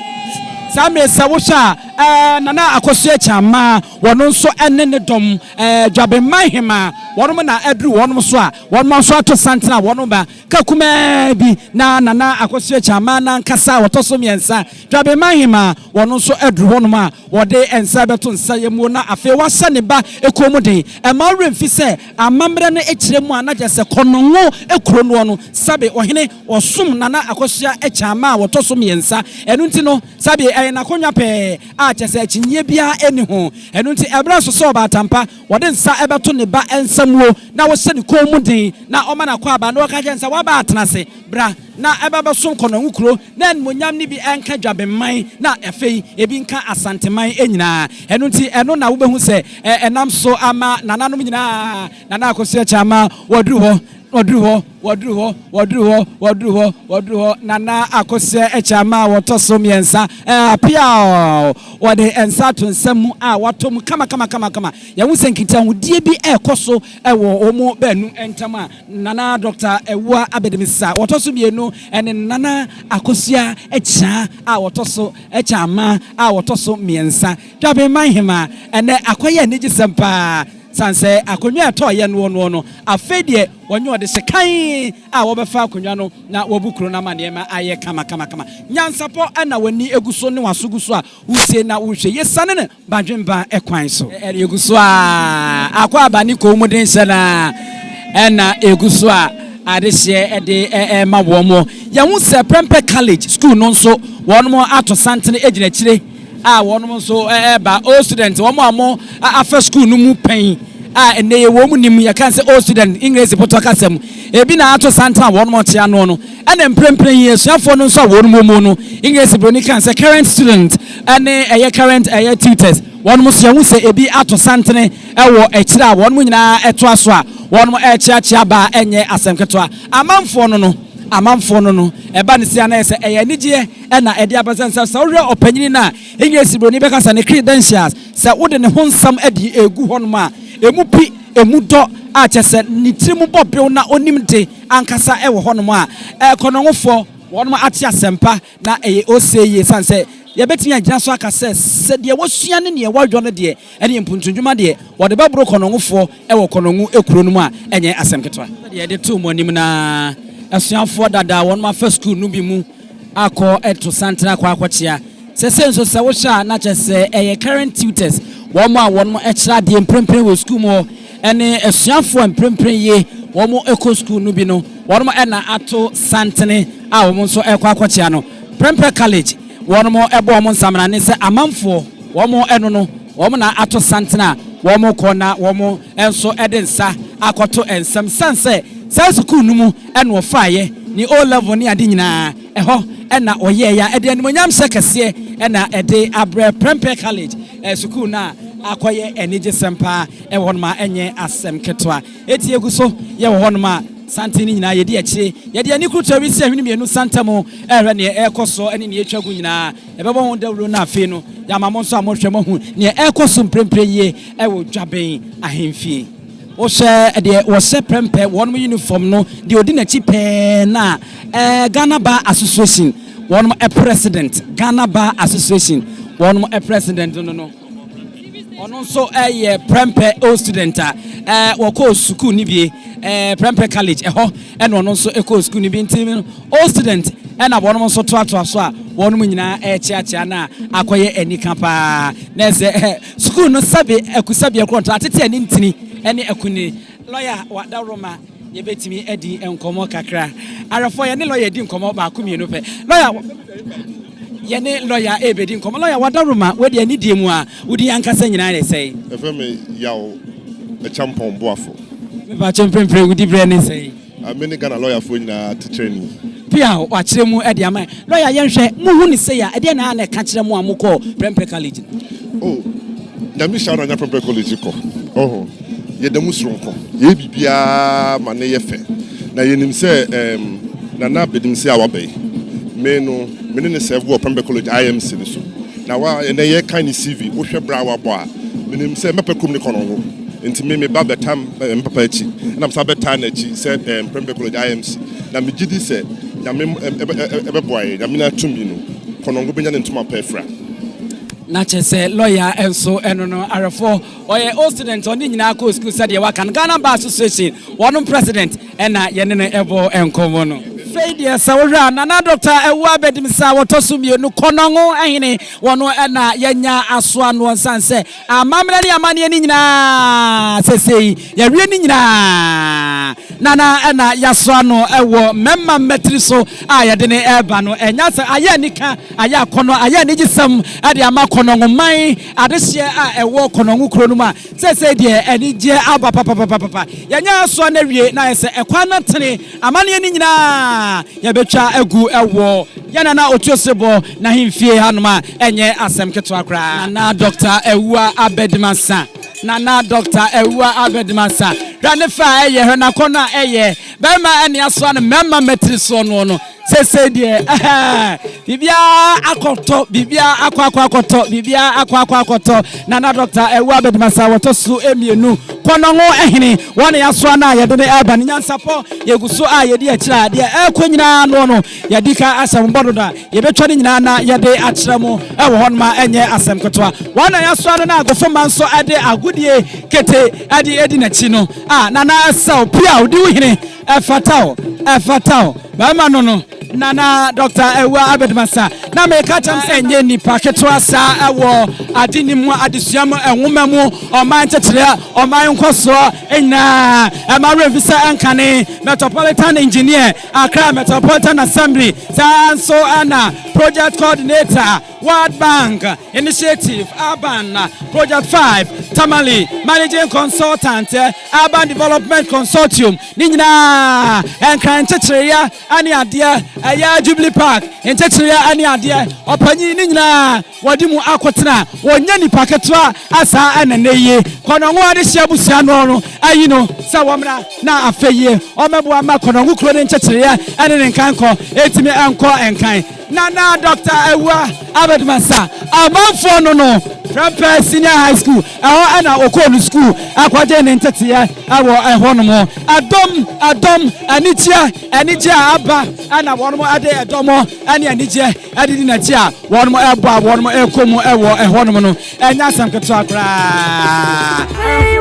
Speaker 1: Saa mmerɛ yi sɛ wohwɛ a, ɛɛ Nana Akosua Acheampong, wɔn nso ne ne dɔm, ɛɛ Dwabenman Hemaa, wɔn na aduru wɔn so a Wɔn nso ato santene a wɔn ba ka kumaa bi na Nana Akosua Kyamaa no ankasa a ɔtɔ so mmiɛnsa, Dwabenman Hemaa, wɔn nso aduru hɔnom a wɔde nsa rebɛto nsa yɛmuo na afei wɔahyɛ ne ba kuo mu den. Ɛmma wo werɛ mfi sɛ amammerɛ no kyerɛ mu a na kyerɛ sɛ Kɔnɔngo kuro noɔ no sɛbe ɔhene ɔsom Nana Akosua Kyamaa a ɔtɔ so mmiɛnsa. Ɛno nti no sɛbe ɛyɛ n'akonnwa pɛɛ a kyerɛ sɛ akyinnyeɛ biara nni ho. Ɛno nti ɛberɛ nso sɛ ɔbaatampa Wɔde nsa bɛto ne ba nsa muo na wɔhyɛ ne kɔn mu den na ɔma no akwaaba na wɔka kyerɛ no sɛ, W'aba atena ase, bra na ɛba bɛsom Kɔnɔngo kuro na animuonyam no bi nka Dwabenman na afei ebi nka Asanteman nyinaa. Ɛno nti ɛno na wobɛhu sɛ ɛnam so ama nananom nyinaa, Nana Akosua Kyama, wɔaduru hɔ. Wɔduru hɔ, wɔduru hɔ, wɔduru hɔ, wɔduru hɔ, wɔduru hɔ. Nana Akosua Akyama a wɔtɔ so mmiɛnsa, ɛɛ apeaw! Wɔde nsa ato nsa mu a wɔatɔ mu kamakamakamakama. Yɛhu sɛ nkitahodie bi rekɔ so wɔ wɔn baanu ntam a Nana Dɔkta Awuah Abedimisa wɔtɔ so mmienu ne Nana Akosua Akyea a wɔtɔ so Akyama a wɔtɔ so mmiɛnsa. Dwabenman Hemaa, ɛnnɛ akɔyɛ anigyesɛm paa. Sane sɛ akonnwa a ɛtɔɔ yɛn noɔ noɔ no, afei deɛ wɔnyɛ ɔdehye kann a wɔbɛfa akonnwa no na wɔabu kuro no ama nneɛma ayɛ kamakamakama. Nyansapɔ na w'ani gu so ne w'aso gu so a wotie na wohwɛ. Yɛsiane no badwemba kwan so. Ɛgu so a akwaaba ne kɔn mu denhyɛ no ara na ɛgu so a adehyeɛ de rema wɔn. Yɛhu sɛ Prempeh College sukuu no nso wɔn ato santene gyina akyire. a wɔn nso reba, old student, wɔn a wɔn afa sukuu no mu pɛn a ɛnɛ yɛ wɔn nim, yɛka sɛ old student, English pɔtɔ kasa mu, ebi na ato santen a wɔn te ano no, ɛna mprempren yi asuafoɔ no nso a wɔn wɔ mu no, English broni kan sɛ current student ɛne ɛyɛ current ɛyɛ tutors, wɔn nso yɛn ho sɛ ebi ato santene ɛwɔ akyire a wɔn nyinaa ɛtoa so a wɔn ɛrekyeakyea ba ɛnyɛ asɛm ketewa. Amanfoɔ no no, amanfoɔ no no, ɛba ne si anayɛ sɛ ɛyɛ anigyeɛ. na ɛde aba sɛ sɛ wohwɛ ɔpanyin no a, Engiresi buroni bɛka sɛ ne credentials, sɛ wode ne ho nsɛm adi egu hɔnom a, emu pi, emu dɔ, a kyerɛ sɛ ne tirim bɔ bew na onim de ankasa wɔ hɔnom a, kɔnɔngofoɔ wɔnom ate asɛmpa na ɛyɛ ose yie sane sɛ. Yɛbɛtumi agyina so aka sɛ, sɛ deɛ wɔasua ne deɛ wɔayɔ no deɛ, ɛneɛ mpuntundwuma deɛ, wɔde bɛboro Kɔnɔngofoɔ wɔ Kɔnɔngo kuro no mu a, ɛnyɛ asɛm ketewa. Sɛdeɛ yɛde too mo anim no ara, asuafoɔ dada a wɔnom afa sukuu no bi mu akɔ to santene akɔ akɔkyea. Sɛsei nso sɛ wohwɛ a na kyerɛ sɛ ɛyɛ current tutors, wɔn a wɔnom kyerɛ adeɛ mprempren wɔ sukuu mu hɔ, ne asuafoɔ a mprempren yi wɔn kɔ sukuu no bi no, wɔnom na ato santene a wɔn nso rekɔ akɔkyea no. Prempeh College, wɔnom bɔ wɔn nsamena sɛ amanfoɔ, wɔn ɛno no, wɔn na ato santene a wɔn kɔ na wɔn nso de nsa akɔto nsam sane sɛ saa sukuu no mu na ɔfaeɛ, ne O level ne ade nyinaa ɛhɔ na ɔyɛeɛ a ɛde animuonyamhyɛ kɛseɛ na ɛde abrɛ Prempeh College sukuu no a akɔyɛ anigyesɛm paa wɔ hɔnom a ɛnyɛ asɛm ketewa. Enti yɛgu so yɛwɔ hɔnom a santen no nyinaa yɛdi akyire, yɛde ani kurutua resi ahwene mmienu santam rehwɛ deɛ ɛrekɔ soɔ ne deɛ ɛretwa gu nyinaa. Yɛbɛbɔ ho dawuro na afei no yɛama mo nso a mohwɛ moahu deɛ ɛrekɔ so mprempren yie wɔ Dwaben ahemfie. Wohwɛ deɛ wɔhyɛ prɛmpɛ wɔnom uniform no, deɛ ɔdi n'akyi pɛɛ na ɛɛ Ghana Bar Association wɔnom president, Ghana Bar Association wɔnom president no no. Ɔno nso yɛ Prempeh old student a wɔkɔɔ sukuu no bi, Prempeh College, ɛhɔ ɛna ɔno nso kɔɔ sukuu no bi. Nti old student ɛna wɔnom nso toatoa so a wɔnom nyinaa ɛrekyeakyea no a akɔyɛ anika paa. Na ɛsɛ sukuu no sɛbe akusabeɛ korɔnto atete ani ntini ɛne akunini. Lɔya Wadaworoma Yɛbɛtumi adi nkɔmmɔ kakra. Awerɛfoɔ, yɛne lɔya di nkɔmmɔ baako mmienu pɛ. Lɔya, yɛne lɔya ɛrebɛdi nkɔmmɔ. Lɔya, Wadaroma, wei deɛ anidie mu a, wo din ankasa nyinaa yɛ sɛn?
Speaker 17: Yɛfrɛ me Yaw Acheampong Boafo.
Speaker 1: Mepakyɛ mprempren wo diberɛ ne sɛn?
Speaker 17: Me ne Ghana lɔyafoɔ nyinaa titrani.
Speaker 1: Piaw, wakyerɛ mu de ama yɛn. Lɔya, yɛnhwɛ, mohu no sei a, ɛdeɛn na na ɛka kyerɛ mo a mokɔɔ Prempeh College no?
Speaker 17: Oh, Nyame hyira wo na nya Prempeh College kɔ. Ɔho, yɛda mu soronko. Yɛyɛ biribiara ma no yɛ fɛ. Na yɛnim sɛ ɛɛm, Nana Bedimse a waba yi, me no, me ne no serve wɔ Prempeh College IMC no so. Na wa, ɛnɛ yɛrekan ne CV, wohwɛ berɛ a wabɔ a, menim sɛ mɛpɛ kurom ne Kɔnɔngo. Nti me, meba bɛtaa me papa akyi, ɛna mesan bɛtaa n'akyi sɛ ɛɛm, Prempeh College IMC. Na megye di sɛ Nyame bɛboa yɛn, Nyame n'atumi no, Kɔnɔngo bɛnya ne ntoma pa afira.
Speaker 1: Na kyerɛ sɛ lɔya nso ɛno no awerɛfoɔ ɔyɛ old student ɔne nyinaa kɔɔ sukuu sɛdeɛ waka no Ghana Bar Association wɔnom president ɛna yɛne no ɛbɔ nkɔmmɔ no. Fei deɛ sɛ wohwɛ a Nana Doctor Awuah Abedimsa wɔtɔ so mmienu Kɔnɔngo hene wɔno ɛna yɛanya asoa noɔ nsane sɛ Amammerɛ ne amanneɛ no nyinaa, seesei yɛawie ne nyinaa, na na na yɛasoa no wɔ mmarima mmatiri so a yɛde no reba no. Ɛnyɛ asɛm, ayɛ anika, ayɛ akɔnnɔ, ayɛ anigyesɛm de ama Kɔnɔngo man adehyeɛ a ɛwɔ Kɔnɔngo kuro no mu a seesei deɛ anigyeɛ aba papapapapa. Yɛanya asoa no awie na ayɛ sɛ ɛkwan no tene, amanneɛ no nyinaa Yɛbɛtwa agu wɔ yɛn Nana Otuosebɔ n'ahemfie hanom a, ɛnyɛ asɛm ketewa koraa. Nana Dɔkta Awuah Abɛdemasa, Nana Dɔkta Awuah Abɛdemasa, hwɛ ne fɛ a ɛyɛ, hwɛ n'akɔnnɔ a ɛyɛ, barima ɛne asoa no mmarima mmatiri soɔ noɔ no, seesei deɛ ɛhɛɛ, biribiara akɔtɔ, biribiara akɔ akɔ akɔtɔ, biribiara akɔ akɔ akɔtɔ. Nana Dɔkta Awuah Abɛdemasa, wɔtɔ so mmienu, Kɔnɔngo hene, wɔn na yɛasoa no a yɛde no reba no, nyansapɔ. Yɛgu so a yɛdi akyire a deɛ ɛrekɔ nyinaa noɔ no, yɛadi kan ahyɛ mo bɔ dodo a yɛbɛtwa ne nyinaa na yɛde akyerɛ mo wɔ hɔnom a ɛnyɛ asɛm ketewa. Wɔn na yɛasoa no na agofomma nso de agodie kete de adi n'akyi no a Nana ɛsɛ wo pia wo di wo hene ɛfata wo ɛfata wo barima no no Nana Dɔkta Awuah Abedmasa na meka kyɛm sɛ ɛnyɛ nipa ketewa saa ɛwɔ ade nim mu adesua mu nwoma mu ɔman nkyekyereɛ ɔman nkɔsoɔ nyinaa ɛma werɛ mfi sɛ ɛnkane Metropolitan Engineer Accra Metropolitan Assembly saa nso ɛna Project Coordinator World Bank Initiative Urban Project 5 Tamale Managing Consultant Urban Development Consortium ne nyinaa ɛnkran nkyekyereɛ ne adeɛ, ɛyɛ Jubilee Park nkyekyereɛ ne adeɛ, ɔpanyin ne nyinaa wɔde mu akotena, wɔnyɛ nipa ketewa asaa ɛna nnɛ yi Kɔnɔngo adehyeɛ abusua no no ayi no sɛ wɔmmra na afei yi ɔmmɛboa ma Kɔnɔngo kuro ne nkyekyereɛ ne ne nkankɔ ɛtumi nkɔ nkan.
Speaker 2: Nana Dɔkta Awuah Abed Mensah amanfoɔ no no Prempeh Senior High School, ɛhɔ ɛna ɔkɔɔ no sukuu ɛkɔgyee ne nteteeɛ ɛwɔ ɛhɔ nom. Ɛdɔm, ɛdɔm, anigyeɛ, anigyeɛ a aba ɛna wɔnom ɛde ɛdɔm ɛne anigyeɛ ɛde di n'akyi a wɔnom ɛbɔ a wɔnom ɛkɔ mu ɛwɔ ɛhɔ nom no, ɛnyɛ asɛm ketewa koraa.